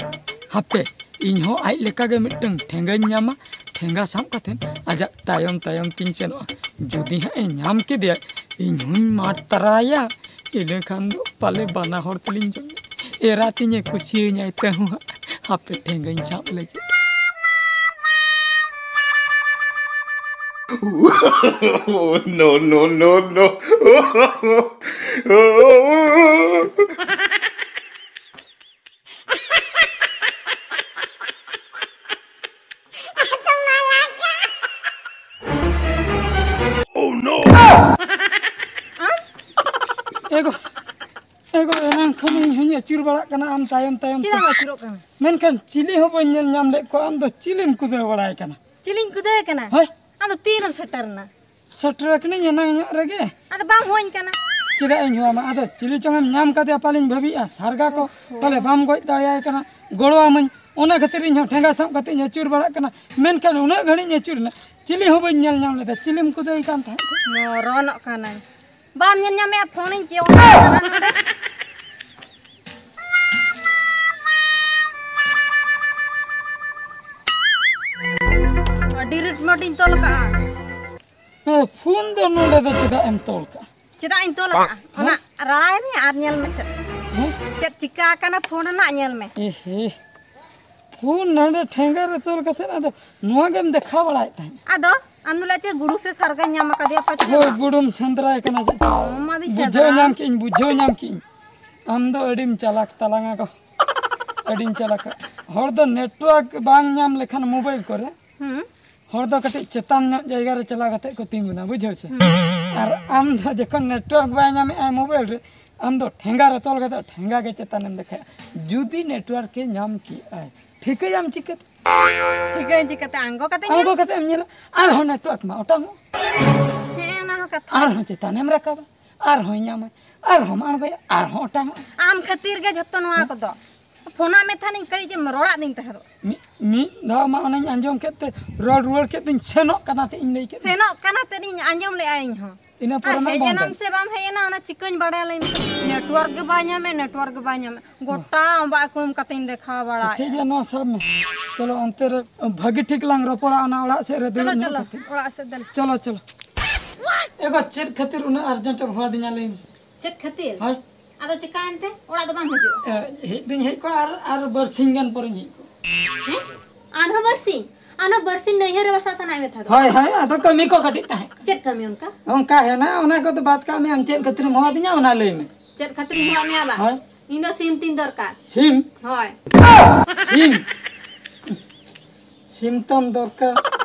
ᱦᱟᱯᱮ, ᱤᱧ ᱦᱚᱸ ᱟᱡ ᱞᱮᱠᱟᱜᱮ ᱢᱤᱫᱴᱟᱝ ᱴᱷᱮᱸᱜᱟᱧ ᱧᱟᱢᱟ, ᱴᱷᱮᱸᱜᱟ ᱥᱟᱵ ᱠᱟᱛᱮ ᱟᱡᱟᱜ ᱛᱟᱭᱚᱢ ᱛᱟᱭᱚᱢ ᱛᱤᱧ ᱥᱮᱱᱚᱜᱼᱟ᱾ ᱡᱩᱫᱤ ᱦᱟᱸᱜ ᱮ ᱧᱟᱢ ᱠᱮᱫᱮᱭᱟ, ᱤᱧ ᱦᱚᱧ ᱢᱟᱨ ᱛᱟᱨᱟᱭᱟ᱾ ᱤᱱᱟᱹ ᱠᱷᱟᱱ ᱫᱚ ᱯᱟᱞᱮ ᱵᱟᱱᱟ ᱦᱚᱲ ᱛᱮᱞᱤᱧ ᱡᱚᱢ᱾ ᱮᱨᱟ ᱛᱤᱧᱮ ᱠᱩᱥᱤᱭᱟᱹᱧᱟᱭ ᱛᱟᱹᱦᱩᱸ ᱦᱟᱸᱜ᱾ ᱦᱟᱯᱮ, ᱴᱷᱮᱸᱜᱟᱧ ᱥᱟᱵ ᱞᱮᱜᱮ᱾ No, no, no, no. ᱮᱜᱳ, ᱮᱜᱳ, ᱮᱱᱟᱝ ᱠᱷᱚᱱ ᱤᱧ ᱦᱚᱧ ᱟᱹᱪᱩᱨ ᱵᱟᱲᱟᱜ ᱠᱟᱱᱟ ᱟᱢ ᱛᱟᱭᱚᱢ ᱛᱟᱭᱚᱢ ᱛᱮ᱾ ᱪᱮᱫᱟᱜ ᱮᱢ ᱟᱹᱪᱩᱨᱚᱜ ᱠᱟᱱᱟ? ᱢᱮᱱᱠᱷᱟᱱ ᱪᱤᱞᱤ ᱦᱚᱸ ᱵᱟᱹᱧ ᱧᱮᱞ ᱧᱟᱢ ᱞᱮᱫ ᱠᱚᱣᱟ, ᱟᱢ ᱫᱚ ᱪᱤᱞᱤᱢ ᱠᱩᱫᱟᱹᱣ ᱵᱟᱲᱟᱭ ᱠᱟᱱᱟ? ᱪᱤᱞᱤᱧ ᱠᱩᱫᱟᱹᱣ ᱠᱟᱱᱟ? ᱦᱳᱭ᱾ ᱟᱢ ᱫᱚ ᱛᱤᱨᱮᱢ ᱥᱮᱴᱮᱨ ᱮᱱᱟ? ᱥᱮᱴᱮᱨ ᱟᱠᱟᱱᱟᱹᱧ ᱮᱱᱟᱝ ᱧᱚᱜ ᱨᱮᱜᱮ᱾ ᱟᱫᱚ ᱵᱟᱢ ᱦᱚᱦᱚᱧ ᱠᱟᱱᱟ? ᱪᱮᱫᱟᱜ ᱤᱧ ᱦᱚᱦᱚᱣᱟᱢᱟ? ᱟᱫᱚ ᱪᱤᱞᱤ ᱪᱚᱝ ᱮᱢ ᱧᱟᱢ ᱠᱟᱫᱮᱭᱟ ᱯᱟᱞᱮᱧ ᱵᱷᱟᱹᱵᱤᱭᱮᱜᱼᱟ, ᱥᱟᱨᱜᱟ ᱠᱚ᱾ ᱚᱦᱚ᱾ ᱯᱟᱞᱮ ᱵᱟᱢ ᱜᱚᱡ ᱫᱟᱲᱮᱭᱟᱭ ᱠᱟᱱᱟ, ᱜᱚᱲᱚᱣᱟᱢᱟᱹᱧ᱾ ᱚᱱᱟ ᱠᱷᱟᱹᱛᱤᱨ ᱤᱧ ᱦᱚᱸ ᱴᱷᱮᱸᱜᱟ ᱥᱟᱵ ᱠᱟᱛᱮ ᱤᱧ ᱟᱹᱪᱩᱨ ᱵᱟᱲᱟᱜ ᱠᱟᱱᱟ᱾ ᱢᱮᱱᱠᱷᱟᱱ ᱩᱱᱟᱹᱜ ᱜᱷᱟᱹᱲᱤᱡ ᱤᱧ ᱟᱹᱪᱩᱨ ᱮᱱᱟ, ᱪᱤᱞᱤ ᱦᱚᱸ ᱵᱟᱹᱧ ᱧᱮᱞ ᱧᱟᱢ ᱞᱮᱫᱟ᱾ ᱪᱤᱞᱤᱢ ᱠᱩᱫᱟᱹᱣ ᱠᱟᱱ ᱛᱟᱦᱮᱸᱫ? ᱢᱚᱨᱚᱱᱚᱜ ᱠᱟᱱᱟᱹᱧ᱾ ᱵᱟᱢ ᱧᱮᱞ ᱧᱟᱢᱮᱜᱼᱟ, ᱯᱷᱳᱱᱤᱧ ᱠᱮᱭᱟ ᱚᱱᱟ ᱱᱚᱰᱮ᱾ ᱟᱹᱰᱤ ᱨᱤᱴᱢᱳᱴ ᱤᱧ ᱛᱚᱞ ᱠᱟᱜᱼᱟ᱾ ᱦᱮᱸ, ᱯᱷᱳᱱ ᱫᱚ ᱱᱚᱰᱮ ᱫᱚ ᱪᱮᱫᱟᱜ ᱮᱢ ᱛᱚᱞ ᱠᱟᱜᱼᱟ? ᱪᱮᱫᱟᱜ ᱤᱧ ᱛᱚᱞ ᱠᱟᱜᱼᱟ? ᱦᱮᱸ? ᱚᱱᱟ ᱨᱟᱲᱟᱭ ᱢᱮ ᱟᱨ ᱧᱮᱞ ᱢᱮ ᱪᱮᱫ, ᱦᱮᱸ? ᱪᱮᱫ ᱪᱤᱠᱟ ᱟᱠᱟᱱᱟ ᱯᱷᱳᱱ ᱨᱮᱱᱟᱜ, ᱧᱮᱞ ᱢᱮ᱾ ᱮ ᱦᱮ, ᱯᱷᱳᱱ ᱱᱚᱰᱮ ᱴᱷᱮᱸᱜᱟ ᱨᱮ ᱛᱚᱞ ᱠᱟᱛᱮ ᱟᱫᱚ ᱱᱚᱣᱟ ᱜᱮᱢ ᱫᱮᱠᱷᱟᱣ ᱵᱟᱲᱟᱭᱮᱫ ᱛᱟᱦᱮᱸᱫ? ᱟᱫᱚ ᱟᱢ ᱫᱚ ᱞᱟᱹᱭ ᱪᱮᱫ ᱜᱩᱰᱩ ᱥᱮ ᱥᱟᱨᱜᱟᱧ ᱧᱟᱢ ᱟᱠᱟᱫᱮᱭᱟ ᱯᱟᱪᱮ? ᱦᱳᱭ, ᱜᱩᱰᱩᱢ ᱥᱮᱸᱫᱽᱨᱟᱭ ᱠᱟᱱᱟ ᱪᱮᱫ? ᱚ, ᱢᱟ ᱫᱚᱧ ᱵᱩᱡᱷᱟᱹᱣ ᱥᱮᱸᱫᱽᱨᱟ᱾ ᱧᱟᱢ ᱠᱮᱫᱟᱹᱧ, ᱵᱩᱡᱷᱟᱹᱣ ᱧᱟᱢ ᱠᱮᱫᱟᱹᱧ᱾ ᱟᱢ ᱫᱚ ᱟᱹᱰᱤᱢ ᱪᱟᱞᱟᱠ ᱛᱟᱞᱟᱝᱟ ᱜᱚ, ᱟᱹᱰᱤᱢ ᱪᱟᱞᱟᱠᱟ᱾ ᱦᱚᱲ ᱫᱚ ᱱᱮᱴᱣᱟᱨᱠ ᱵᱟᱝ ᱧᱟᱢ ᱞᱮᱠᱷᱟᱱ ᱢᱳᱵᱟᱭᱤᱞ ᱠᱚᱨᱮ, ᱦᱩᱸ᱾ ᱦᱚᱲ ᱫᱚ ᱠᱟᱹᱴᱤᱡ ᱪᱮᱛᱟᱱ ᱧᱚᱜ ᱡᱟᱭᱜᱟ ᱨᱮ ᱪᱟᱞᱟᱣ ᱠᱟᱛᱮ ᱠᱚ ᱛᱤᱸᱜᱩᱱᱟ, ᱵᱩᱡᱷᱟᱹᱣ ᱥᱮ? ᱦᱩᱸ᱾ ᱟᱨ ᱟᱢ ᱫᱚ ᱡᱚᱠᱷᱚᱱ ᱱᱮᱴᱣᱟᱨᱠ ᱵᱟᱭ ᱧᱟᱢᱮᱫᱼᱟ ᱢᱳᱵᱟᱭᱤᱞ ᱨᱮ, ᱟᱢ ᱫᱚ ᱴᱷᱮᱸᱜᱟ ᱨᱮ ᱛᱚᱞ ᱠᱟᱛᱮ ᱴᱷᱮᱸᱜᱟ ᱜᱮ ᱪᱮᱛᱟᱱᱮᱢ ᱫᱮᱠᱷᱟᱭᱟ᱾ ᱡᱩᱫᱤ ᱱᱮᱴᱣᱟᱨᱠ ᱮ ᱧᱟᱢ ᱠᱮᱜᱼᱟᱭ, ᱴᱷᱤᱠᱟᱹᱭᱟᱢ ᱪᱤᱠᱟᱹᱛᱮ? ᱴᱷᱤᱠᱟᱹᱭᱟᱹᱧ ᱪᱤᱠᱟᱹᱛᱮ? ᱟᱬᱜᱚ ᱠᱟᱛᱮ ᱟᱬᱜᱚ ᱧᱮᱞ᱾ ᱠᱟᱛᱮ ᱮᱢ ᱧᱮᱞᱟ, ᱟᱨᱦᱚᱸ ᱱᱮᱴᱣᱟᱨᱠ ᱢᱟ ᱚᱴᱟᱝᱚᱜ᱾ ᱦᱮᱸ, ᱚᱱᱟ ᱦᱚᱸ ᱠᱟᱛᱷᱟ᱾ ᱟᱨᱦᱚᱸ ᱪᱮᱛᱟᱱᱮᱢ ᱨᱟᱠᱟᱵᱟ, ᱟᱨᱦᱚᱸᱭ ᱧᱟᱢᱟ, ᱟᱨᱦᱚᱸᱢ ᱟᱬᱜᱚᱭᱟ, ᱟᱨᱦᱚᱸ ᱚᱴᱟᱝᱚᱜᱼᱟ᱾ ᱟᱢ ᱠᱷᱟᱹᱛᱤᱨ ᱜᱮ ᱡᱷᱚᱛᱚ ᱱᱚᱣᱟ ᱠᱚᱫᱚ᱾ ᱯᱷᱳᱱᱟᱜ ᱢᱮ ᱛᱟᱦᱮᱱᱤᱧ, ᱠᱟᱹᱴᱤᱡ ᱮᱢ ᱨᱚᱲᱟᱜ ᱫᱤᱧ ᱛᱟᱦᱮᱸᱫ᱾ ᱢᱤᱫ, ᱢᱤᱫ ᱫᱷᱟᱣ ᱢᱟ ᱚᱱᱮᱧ ᱟᱸᱡᱚᱢ ᱠᱮᱫ ᱛᱮ ᱨᱚᱲ ᱨᱩᱣᱟᱹᱲ ᱠᱮᱫ ᱫᱚᱧ ᱥᱮᱱᱚᱜ ᱠᱟᱱᱟ ᱛᱮ ᱤᱧ ᱞᱟᱹᱭ ᱠᱮᱫ ᱫᱚ᱾ ᱥᱮᱱᱚᱜ ᱠᱟᱱᱟ ᱛᱮ ᱤᱧ ᱟᱸᱡᱚᱢ ᱞᱮᱜᱼᱟ ᱤᱧ ᱦᱚᱸ᱾ ᱤᱱᱟᱹ ᱯᱚᱨᱮ ᱟᱨ ᱱᱟᱜ ᱦᱮᱡ ᱵᱟᱝ ᱮᱱᱟᱢ ᱦᱮᱡ᱾ ᱥᱮ ᱵᱟᱢ ᱦᱮᱡ ᱮᱱᱟ, ᱚᱱᱟ ᱪᱤᱠᱟᱹᱧ ᱵᱟᱲᱟᱭᱟ? ᱞᱟᱹᱭ ᱢᱮᱥᱮ, ᱱᱮᱴᱣᱟᱨᱠ ᱜᱮ ᱵᱟᱭ ᱧᱟᱢᱮᱫ, ᱱᱮᱴᱣᱟᱨᱠ ᱜᱮ ᱵᱟᱭ ᱧᱟᱢᱮᱫ, ᱜᱚᱴᱟ ᱚᱸᱵᱟᱜ ᱠᱩᱲᱩᱢ ᱠᱟᱛᱮᱧ ᱫᱮᱠᱷᱟᱣ ᱵᱟᱲᱟᱭᱟ᱾ ᱴᱷᱤᱠ ᱜᱮᱭᱟ, ᱱᱚᱣᱟ ᱥᱟᱵ ᱢᱮ᱾ ᱪᱚᱞᱚ, ᱚᱱᱛᱮ ᱨᱮ ᱵᱷᱟᱹᱜᱤ ᱴᱷᱤᱠ ᱞᱟᱝ ᱨᱚᱯᱚᱲᱟ, ᱚᱱᱟ ᱚᱲᱟᱜ ᱥᱮᱫ ᱨᱮ ᱪᱚᱞᱚ, ᱫᱩᱲᱩᱵ ᱧᱚᱜ ᱪᱚᱞᱚ, ᱠᱟᱛᱮ᱾ ᱚᱲᱟᱜ ᱥᱮᱫ ᱫᱮᱞᱟ᱾ ᱪᱚᱞᱚ, ᱪᱚᱞᱚ᱾ ᱮ ᱜᱚ, ᱪᱮᱫ ᱠᱷᱟᱹᱛᱤᱨ ᱩᱱᱟᱹᱜ ᱟᱨᱡᱮᱱᱴ ᱮᱢ ᱦᱚᱦᱚ ᱟᱹᱫᱤᱧᱟ, ᱞᱟᱹᱭ ᱢᱮᱥᱮ? ᱪᱮᱫ ᱠᱷᱟᱹᱛᱤᱨ? ᱦᱳᱭ᱾ ᱟᱫᱚ ᱪᱤᱠᱟᱹᱭᱮᱱ ᱛᱮ? ᱚᱲᱟᱜ ᱫᱚ ᱵᱟᱢ ᱦᱤᱡᱩᱜᱼᱟ? ᱮ, ᱦᱮᱡ ᱫᱩᱧ ᱦᱮᱡ ᱠᱚᱜᱼᱟ, ᱟᱨ, ᱟᱨ ᱵᱟᱨᱥᱤᱧ ᱜᱟᱱ ᱯᱚᱨᱮᱧ ᱦᱮᱡ ᱠᱚᱜᱼᱟ᱾ ᱦᱮᱸ? ᱟᱨᱦᱚᱸ ᱵᱟᱨᱥᱤᱧ? ᱟᱨᱦᱚᱸ ᱵᱟᱨᱥᱤᱧ ᱱᱟᱹᱭᱦᱟᱹᱨ ᱨᱮ ᱵᱟᱥᱟ ᱥᱟᱱᱟᱭᱮᱫ ᱢᱮ ᱛᱟᱦᱮᱸᱫ? ᱦᱳᱭ, ᱦᱳᱭ, ᱟᱫᱚ ᱠᱟᱹᱢᱤ ᱠᱚ ᱠᱟᱹᱴᱤᱡ ᱛᱟᱦᱮᱸ ᱠᱟᱱᱟ᱾ ᱪᱮᱫ ᱠᱟᱹᱢᱤ ᱚᱱᱠᱟ? ᱚᱱᱠᱟ ᱦᱮᱱᱟᱜ, ᱚᱱᱟ ᱠᱚᱫᱚ ᱵᱟᱫ ᱠᱟᱜ ᱢᱮ, ᱟᱢ ᱪᱮᱫ ᱠᱷᱟᱹᱛᱤᱨᱮᱢ ᱦᱚᱦᱚ ᱟᱹᱫᱤᱧᱟ, ᱚᱱᱟ ᱞᱟᱹᱭ ᱢᱮ᱾ ᱪᱮᱫ ᱠᱷᱟᱹᱛᱤᱨᱤᱧ ᱦᱚᱦᱚ ᱟᱫ ᱢᱮᱭᱟ ᱵᱟ? ᱦᱳᱭ᱾ ᱤᱧ ᱫᱚ ᱥᱤᱢ ᱛᱤᱧ ᱫᱚᱨᱠᱟᱨ᱾ ᱥᱤᱢ? ᱦᱳᱭ᱾ ᱥᱤᱢ? ᱥᱤᱢ ᱛᱟᱢ ᱫᱚᱨᱠᱟᱨ?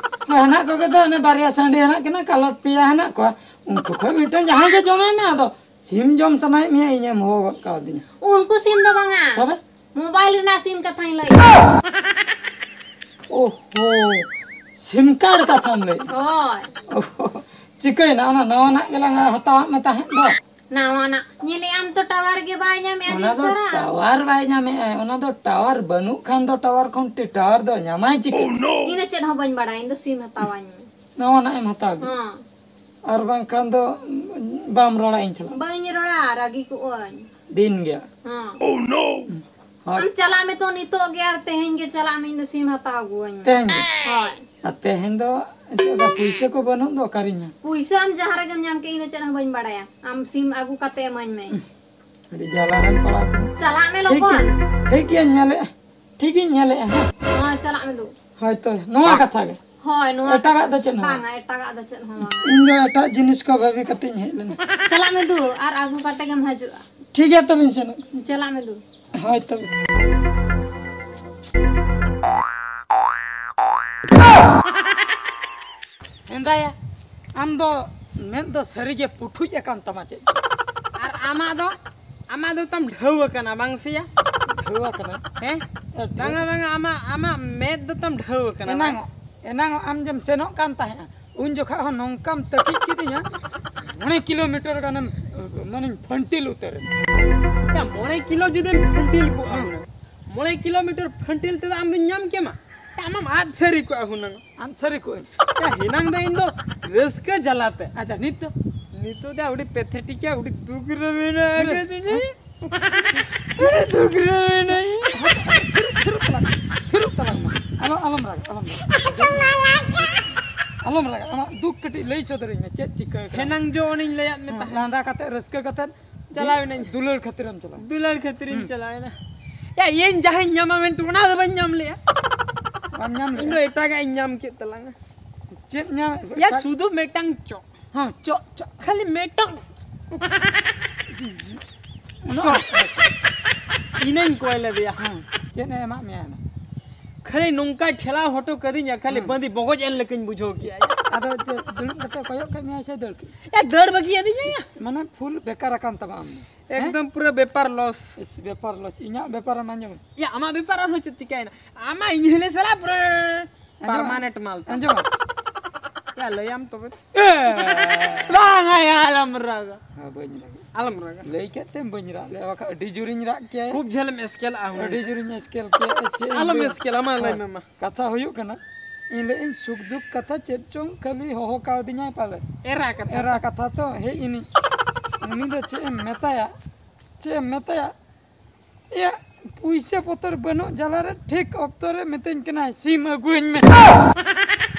ᱦᱮᱱᱟᱜ ᱠᱚᱜᱮ ᱫᱚ, ᱚᱱᱮ ᱵᱟᱨᱭᱟ ᱥᱟᱺᱰᱤ ᱦᱮᱱᱟᱜ ᱠᱤᱱᱟ, ᱠᱟᱞᱚᱴ ᱯᱮᱭᱟ ᱦᱮᱱᱟᱜ ᱠᱚᱣᱟ᱾ ᱩᱱᱠᱩ ᱠᱷᱚᱱ ᱢᱤᱫᱴᱟᱝ ᱡᱟᱦᱟᱸᱭ ᱜᱮ ᱡᱚᱢᱮ ᱢᱮ, ᱟᱫᱚ ᱥᱤᱢ ᱡᱚᱢ ᱥᱟᱱᱟᱭᱮᱫ ᱢᱮᱭᱟ, ᱤᱧᱮᱢ ᱦᱚᱦᱚ ᱜᱚᱫ ᱠᱟᱣᱫᱤᱧᱟ᱾ ᱩᱱᱠᱩ ᱥᱤᱢ ᱫᱚ ᱵᱟᱝᱟ᱾ ᱛᱚᱵᱮ? ᱢᱳᱵᱟᱭᱤᱞ ᱨᱮᱱᱟᱜ ᱥᱤᱢ ᱠᱟᱛᱷᱟᱧ ᱞᱟᱹᱭ᱾ ᱳᱦᱳ, ᱥᱤᱢ ᱠᱟᱨᱰ ᱠᱟᱛᱷᱟᱢ ᱞᱟᱹᱭ᱾ ᱦᱳᱭ᱾ ᱳᱦᱳ, ᱪᱤᱠᱟᱹᱭᱮᱱᱟ? ᱚᱱᱟ ᱱᱟᱣᱟᱱᱟᱜ ᱜᱮᱞᱟᱝ ᱦᱟᱛᱟᱣᱟᱜ ᱢᱮ ᱛᱟᱦᱮᱸᱫ ᱫᱚ᱾ ᱱᱟᱣᱟᱱᱟᱜ ᱧᱮᱞᱮᱫ ᱟᱢ ᱛᱚ, ᱴᱟᱣᱟᱨ ᱜᱮ ᱵᱟᱭ ᱧᱟᱢᱮᱫᱼᱟ ᱚᱱᱟ ᱫᱤᱱ ᱫᱚ ᱥᱟᱨᱟ᱾ ᱴᱟᱣᱟᱨ ᱵᱟᱭ ᱧᱟᱢᱮᱫᱼᱟ, ᱚᱱᱟ ᱫᱚ ᱴᱟᱣᱟᱨ ᱵᱟᱹᱱᱩᱜ ᱠᱷᱟᱱ ᱫᱚ ᱴᱟᱣᱟᱨ ᱠᱷᱚᱱ ᱴᱤ-, ᱴᱟᱣᱟᱨ ᱫᱚ ᱧᱟᱢᱟᱭ ᱪᱤᱠᱟᱹ? ᱤᱧ ᱫᱚ ᱪᱮᱫ ᱦᱚᱸ ᱵᱟᱹᱧ ᱵᱟᱲᱟᱭᱟ, ᱤᱧ ᱫᱚ ᱥᱤᱢ ᱦᱟᱛᱟᱣᱟᱹᱧ ᱢᱮ᱾ ᱱᱟᱣᱟᱱᱟᱜ ᱮᱢ ᱦᱟᱛᱟᱣ ᱜᱮ᱾ ᱦᱮᱸ᱾ ᱟᱨ ᱵᱟᱝᱠᱷᱟᱱ ᱫᱚ ᱵᱟᱢ ᱨᱚᱲᱟ ᱤᱧ ᱥᱟᱞᱟᱜ᱾ ᱵᱟᱹᱧ ᱨᱚᱲᱟ, ᱨᱟᱹᱜᱤ ᱠᱚᱜ ᱟᱹᱧ᱾ ᱫᱤᱱ ᱜᱮ᱾ ᱦᱮᱸ᱾ ᱦᱳᱭ᱾ ᱟᱢ ᱪᱟᱞᱟᱜ ᱢᱮ ᱛᱚ ᱱᱤᱛᱚᱜ ᱜᱮ, ᱟᱨ ᱛᱮᱦᱮᱧ ᱜᱮ ᱪᱟᱞᱟᱜ ᱢᱮ, ᱤᱧ ᱫᱚ ᱥᱤᱢ ᱦᱟᱛᱟᱣ ᱟᱹᱜᱩᱣᱟᱹᱧ ᱢᱮ᱾ ᱛᱮᱦᱮᱧ ᱜᱮ? ᱦᱳᱭ᱾ ᱟᱨ ᱛᱮᱦᱮᱧ ᱫᱚ ᱪᱮᱫ ᱞᱮᱠᱟ ᱯᱩᱭᱥᱟᱹ ᱠᱚ ᱵᱟᱹᱱᱩᱜ ᱫᱚ ᱚᱠᱟᱨᱤᱧ ᱧᱟᱢᱟ? ᱯᱩᱭᱥᱟᱹ ᱟᱢ ᱡᱟᱦᱟᱸ ᱨᱮᱜᱮᱢ ᱧᱟᱢ ᱠᱮᱫ, ᱤᱧ ᱫᱚ ᱪᱮᱫ ᱦᱚᱸ ᱵᱟᱹᱧ ᱵᱟᱲᱟᱭᱟ᱾ ᱟᱢ ᱥᱤᱢ ᱟᱹᱜᱩ ᱠᱟᱛᱮ ᱮᱢᱟᱹᱧ ᱢᱮ᱾ ᱟᱹᱰᱤ ᱡᱟᱞᱟ ᱨᱮᱢ ᱯᱟᱲᱟᱣ ᱠᱟᱱᱟ᱾ ᱪᱟᱞᱟᱜ ᱢᱮ ᱴᱷᱤᱠ ᱞᱚᱜᱚᱱ᱾ ᱜᱮᱭᱟ, ᱴᱷᱤᱠ ᱜᱮᱭᱟᱧ ᱧᱮᱞᱮᱫᱼᱟ, ᱴᱷᱤᱠ ᱜᱮᱭᱟᱧ ᱧᱮᱞᱮᱫᱼᱟ, ᱦᱮᱸ᱾ ᱦᱳᱭ, ᱪᱟᱞᱟᱜ ᱢᱮ ᱫᱩ᱾ ᱦᱳᱭ ᱛᱚᱵᱮ, ᱱᱚᱣᱟ ᱠᱟᱛᱷᱟ ᱜᱮ᱾ ᱦᱳᱭ, ᱱᱚᱣᱟ ᱮᱴᱟᱜᱟᱜ ᱫᱚ ᱪᱮᱫ ᱦᱚᱸ ᱵᱟᱝᱟ, ᱵᱟᱝ᱾ ᱮᱴᱟᱜᱟᱜ ᱫᱚ ᱪᱮᱫ ᱦᱚᱸ ᱵᱟᱝᱟ᱾ ᱤᱧ ᱫᱚ ᱮᱴᱟᱜ ᱡᱤᱱᱤᱥ ᱠᱚ ᱵᱷᱟᱹᱵᱤ ᱠᱟᱛᱮᱧ ᱦᱮᱡ ᱞᱮᱱᱟ᱾ ᱪᱟᱞᱟᱜ ᱢᱮ ᱫᱩ, ᱟᱨ ᱟᱹᱜᱩ ᱠᱟᱛᱮ ᱜᱮᱢ ᱦᱤᱡᱩᱜᱼᱟ᱾ ᱴᱷᱤᱠ ᱜᱮᱭᱟ, ᱛᱚᱵᱮᱧ ᱥᱮᱱᱚᱜ ᱠᱟᱱᱟ᱾ ᱪᱟᱞᱟᱜ ᱢᱮ ᱫᱩ᱾ ᱦᱳᱭ ᱛᱚᱵᱮ᱾ ᱦᱮᱸᱫᱟᱭᱟ, ᱟᱢ ᱫᱚ ᱢᱮᱫ ᱫᱚ ᱥᱟᱹᱨᱤᱜᱮ ᱯᱩᱴᱷᱩᱡ ᱟᱠᱟᱱ ᱛᱟᱢᱟ ᱪᱮᱫ? ᱟᱨ ᱟᱢᱟᱜ ᱫᱚ, ᱟᱢᱟᱜ ᱫᱚ ᱛᱟᱢ ᱰᱷᱟᱹᱣ ᱟᱠᱟᱱᱟ, ᱵᱟᱝ ᱥᱮᱭᱟ? ᱰᱷᱟᱹᱣ ᱟᱠᱟᱱᱟ? ᱦᱮᱸ? ᱮ, ᱰᱷᱟᱹᱣ᱾ ᱵᱟᱝᱟ, ᱵᱟᱝᱟ, ᱟᱢᱟᱜ, ᱟᱢᱟᱜ ᱢᱮᱫ ᱫᱚ ᱛᱟᱢ ᱰᱷᱟᱹᱣ ᱟᱠᱟᱱᱟ, ᱮᱱᱟᱝ, ᱵᱟᱝ? ᱮᱱᱟᱝ ᱟᱢ ᱡᱮᱢ ᱥᱮᱱᱚᱜ ᱠᱟᱱ ᱛᱟᱦᱮᱸᱜᱼᱟ, ᱩᱱ ᱡᱚᱠᱷᱟ ᱦᱚᱸ ᱱᱚᱝᱠᱟᱢ ᱛᱟᱹᱠᱤᱡ ᱠᱤᱫᱤᱧᱟ, ᱢᱚᱬᱮ ᱠᱤᱞᱳᱢᱤᱴᱟᱨ ᱜᱟᱱᱮᱢ, ᱢᱟᱱᱮᱧ ᱯᱷᱟᱹᱱᱴᱤᱞ ᱩᱛᱟᱹᱨ ᱮᱱᱟ᱾ ᱭᱟ, ᱢᱚᱬᱮ ᱠᱤᱞᱳ ᱡᱩᱫᱤᱢ ᱯᱷᱟᱹᱱᱴᱤᱞ ᱠᱚᱜᱼᱟ ᱦᱩᱱᱟᱹᱝ, ᱢᱚᱬᱮ ᱠᱤᱞᱳᱢᱤᱴᱟᱨ ᱯᱷᱟᱹᱱᱴᱤᱞ ᱛᱮᱫᱚ ᱟᱢ ᱫᱚᱧ ᱧᱟᱢ ᱠᱮᱢᱟ? ᱟᱢᱮᱢ ᱟᱫ ᱥᱟᱹᱨᱤ ᱠᱚᱜᱼᱟ ᱦᱩᱱᱟᱹᱝ᱾ ᱟᱫ ᱥᱟᱹᱨᱤ ᱠᱚᱜᱼᱟᱹᱧ᱾ ᱭᱟ, ᱦᱮᱱᱟᱝ ᱫᱚ ᱤᱧ ᱫᱚ ᱨᱟᱹᱥᱠᱟᱹ ᱡᱟᱞᱟᱛᱮ᱾ ᱟᱪᱪᱷᱟ, ᱱᱤᱛ ᱫᱚ? ᱱᱤᱛᱚᱜ ᱫᱚ ᱟᱹᱰᱤ ᱯᱮᱛᱷᱮᱴᱤᱠ ᱜᱮᱭᱟ, ᱟᱹᱰᱤ ᱫᱩᱠ ᱨᱮ ᱢᱮᱱᱟᱜ ᱟᱠᱟᱫᱤᱧᱟ᱾ ᱟᱹᱰᱤ ᱫᱩᱠ ᱨᱮ ᱢᱮᱱᱟᱜᱼᱟ᱾ ᱛᱷᱤᱨᱚᱜ ᱛᱟᱞᱟᱝ ᱢᱮ, ᱛᱷᱤᱨᱚᱜ ᱛᱟᱞᱟᱝ ᱢᱮ᱾ ᱟᱞᱚ, ᱟᱞᱚᱢ ᱨᱟᱜᱟ, ᱟᱞᱚᱢ ᱨᱟᱜᱟ᱾ ᱟᱞᱚᱢ ᱨᱟᱜᱟ, ᱟᱢᱟᱜ ᱫᱩᱠ ᱠᱟᱹᱴᱤᱡ ᱞᱟᱹᱭ ᱥᱚᱫᱚᱨᱟᱹᱧ ᱢᱮ, ᱪᱮᱫ ᱪᱤᱠᱟᱹ ᱟᱠᱟᱱᱟ? ᱦᱮᱱᱟᱝ ᱡᱚ ᱚᱱᱮᱧ ᱞᱟᱹᱭᱟᱫ ᱢᱮ ᱦᱮᱸ, ᱛᱟᱦᱮᱸᱫ᱾ ᱞᱟᱸᱫᱟ ᱠᱟᱛᱮ, ᱨᱟᱹᱥᱠᱟᱹ ᱠᱟᱛᱮ ᱪᱟᱞᱟᱣ ᱮᱱᱟᱹᱧ᱾ ᱫᱩᱞᱟᱹᱲ ᱠᱷᱟᱹᱛᱤᱨᱮᱢ ᱪᱟᱞᱟᱣ᱾ ᱫᱩᱞᱟᱹᱲ ᱠᱷᱟᱹᱛᱤᱨᱤᱧ ᱦᱩᱸ᱾ ᱪᱟᱞᱟᱣ ᱮᱱᱟ᱾ ᱭᱟ, ᱤᱧ ᱡᱟᱦᱟᱸᱧ ᱧᱟᱢᱟ ᱢᱮᱱᱛᱮ ᱚᱱᱟ ᱫᱚ ᱵᱟᱹᱧ ᱧᱟᱢ ᱞᱮᱜᱼᱟ᱾ ᱵᱟᱢ ᱧᱟᱢ ᱤᱧ ᱞᱮᱜᱼᱟ? ᱫᱚ ᱮᱴᱟᱜᱟᱜ ᱤᱧ ᱧᱟᱢ ᱠᱮᱫ ᱛᱟᱞᱟᱝᱟ᱾ ᱪᱮᱫ ᱧᱟᱢ? ᱭᱟ, ᱮᱴᱟᱜ ᱥᱩᱫᱷᱩ ᱢᱤᱫᱴᱟᱝ ᱪᱚᱜ᱾ ᱦᱚᱸ, ᱪᱚᱜ, ᱪᱚᱜ᱾ ᱠᱷᱟᱹᱞᱤ ᱢᱤᱫᱴᱟᱝ᱾ ᱩᱱᱟᱹᱜ ᱪᱚᱜ᱾ ᱤᱱᱟᱹᱧ ᱠᱚᱭ ᱞᱮᱫᱮᱭᱟ᱾ ᱦᱚᱸ, ᱪᱮᱫ ᱮ ᱮᱢᱟᱜ ᱢᱮᱭᱟ ᱚᱱᱟ? ᱠᱷᱟᱹᱞᱤ ᱱᱚᱝᱠᱟᱭ ᱴᱷᱮᱞᱟᱣ ᱦᱚᱴᱚ ᱠᱟᱹᱫᱤᱧᱟ, ᱠᱷᱟᱹᱞᱤ ᱦᱩᱸ᱾ ᱵᱟᱸᱫᱤ ᱵᱚᱜᱚᱡ ᱮᱱ ᱞᱮᱠᱟᱧ ᱵᱩᱡᱷᱟᱹᱣ ᱠᱮᱜᱼᱟ᱾ ᱟᱫᱚ ᱪᱮᱫ, ᱫᱩᱲᱩᱵ ᱠᱟᱛᱮ ᱠᱚᱭᱚᱜ ᱠᱮᱫ ᱢᱮᱭᱟ ᱥᱮ ᱫᱟᱹᱲ ᱠᱮᱫ? ᱮ, ᱫᱟᱹᱲ ᱵᱟᱹᱜᱤ ᱟᱹᱫᱤᱧᱟ᱾ ᱢᱟᱱᱮ ᱯᱷᱩᱞ ᱵᱮᱠᱟᱨ ᱟᱠᱟᱱ ᱛᱟᱢᱟ ᱟᱢ ᱫᱚ᱾ ᱦᱮᱸ? ᱮᱠᱫᱚᱢ ᱯᱩᱨᱟᱹ ᱵᱮᱯᱟᱨ ᱞᱚᱥ᱾ ᱤᱥ, ᱵᱮᱯᱟᱨ ᱞᱚᱥ᱾ ᱤᱧᱟᱹᱜ ᱵᱮᱯᱟᱨ ᱮᱢ ᱟᱸᱡᱚᱢ? ᱭᱟ, ᱟᱢᱟᱜ ᱵᱮᱯᱟᱨ ᱟᱨᱦᱚᱸ ᱪᱮᱫ ᱪᱤᱠᱟᱹᱭᱮᱱᱟ? ᱟᱢᱟᱜ ᱤᱧ ᱦᱤᱞᱮ ᱥᱟᱞᱟ ᱯᱩᱨᱟᱹ ᱟᱸᱡᱚᱢ᱾ ᱯᱟᱨᱢᱟᱱᱮᱱᱴ ᱢᱟᱞ ᱛᱟᱢ᱾ ᱟᱸᱡᱚᱢ᱾ ᱭᱟ, ᱞᱟᱹᱭᱟᱢ ᱛᱚᱵᱮ᱾ ᱮ! ᱵᱟᱝ, ᱟᱭ, ᱟᱞᱚᱢ ᱨᱟᱜᱟ᱾ ᱦᱮᱸ, ᱵᱟᱹᱧ ᱨᱟᱜᱟ᱾ ᱟᱞᱚᱢ ᱨᱟᱜᱟ᱾ ᱞᱟᱹᱭ ᱠᱮᱫ ᱛᱮᱢ ᱵᱟᱹᱧ ᱨᱟᱜ ᱞᱮᱭᱟ, ᱵᱟᱠᱷᱟᱱ ᱟᱹᱰᱤ ᱡᱳᱨᱤᱧ ᱨᱟᱜ ᱠᱮᱭᱟ᱾ ᱠᱷᱩᱵ ᱡᱷᱟᱹᱞᱮᱢ ᱮᱥᱠᱮᱞᱟᱜᱼᱟ ᱦᱩᱱᱟᱹᱝ᱾ ᱟᱹᱰᱤ ᱡᱳᱨᱤᱧ ᱮᱥᱠᱮᱞ ᱠᱮᱭᱟ᱾ ᱪᱮᱫ ᱤᱧ ᱟᱞᱚᱢ ᱞᱟᱹᱭᱟ? ᱮᱥᱠᱮᱞᱟ, ᱢᱟ ᱞᱟᱹᱭ ᱦᱳᱭ᱾ ᱢᱮ, ᱢᱟ᱾ ᱠᱟᱛᱷᱟ ᱦᱩᱭᱩᱜ ᱠᱟᱱᱟ, ᱤᱧ ᱞᱟᱹᱭᱮᱫ ᱟᱹᱧ ᱥᱩᱠ ᱫᱩᱠ ᱠᱟᱛᱷᱟ ᱪᱮᱫ ᱪᱚᱝ ᱠᱷᱟᱹᱞᱤ ᱦᱚᱦᱚ ᱠᱟᱣᱫᱤᱧᱟᱭ ᱯᱟᱞᱮ᱾ ᱮᱨᱟ ᱠᱟᱛᱷᱟ᱾ ᱮᱨᱟ ᱠᱟᱛᱷᱟ ᱛᱚ ᱦᱮᱡ ᱮᱱᱤᱡ᱾ ᱩᱱᱤ ᱫᱚ ᱪᱮᱫ ᱮᱢ ᱢᱮᱛᱟᱭᱟ? ᱪᱮᱫ ᱮᱢ ᱢᱮᱛᱟᱭᱟ? ᱮᱭᱟ, ᱯᱩᱭᱥᱟᱹ ᱯᱚᱛᱚᱨ ᱵᱟᱹᱱᱩᱜ ᱡᱟᱞᱟ ᱨᱮ ᱴᱷᱤᱠ ᱚᱠᱛᱚ ᱨᱮ ᱢᱤᱛᱟᱹᱧ ᱠᱟᱱᱟᱭ, "ᱥᱤᱢ ᱟᱹᱜᱩᱣᱟᱹᱧ ᱢᱮ᱾"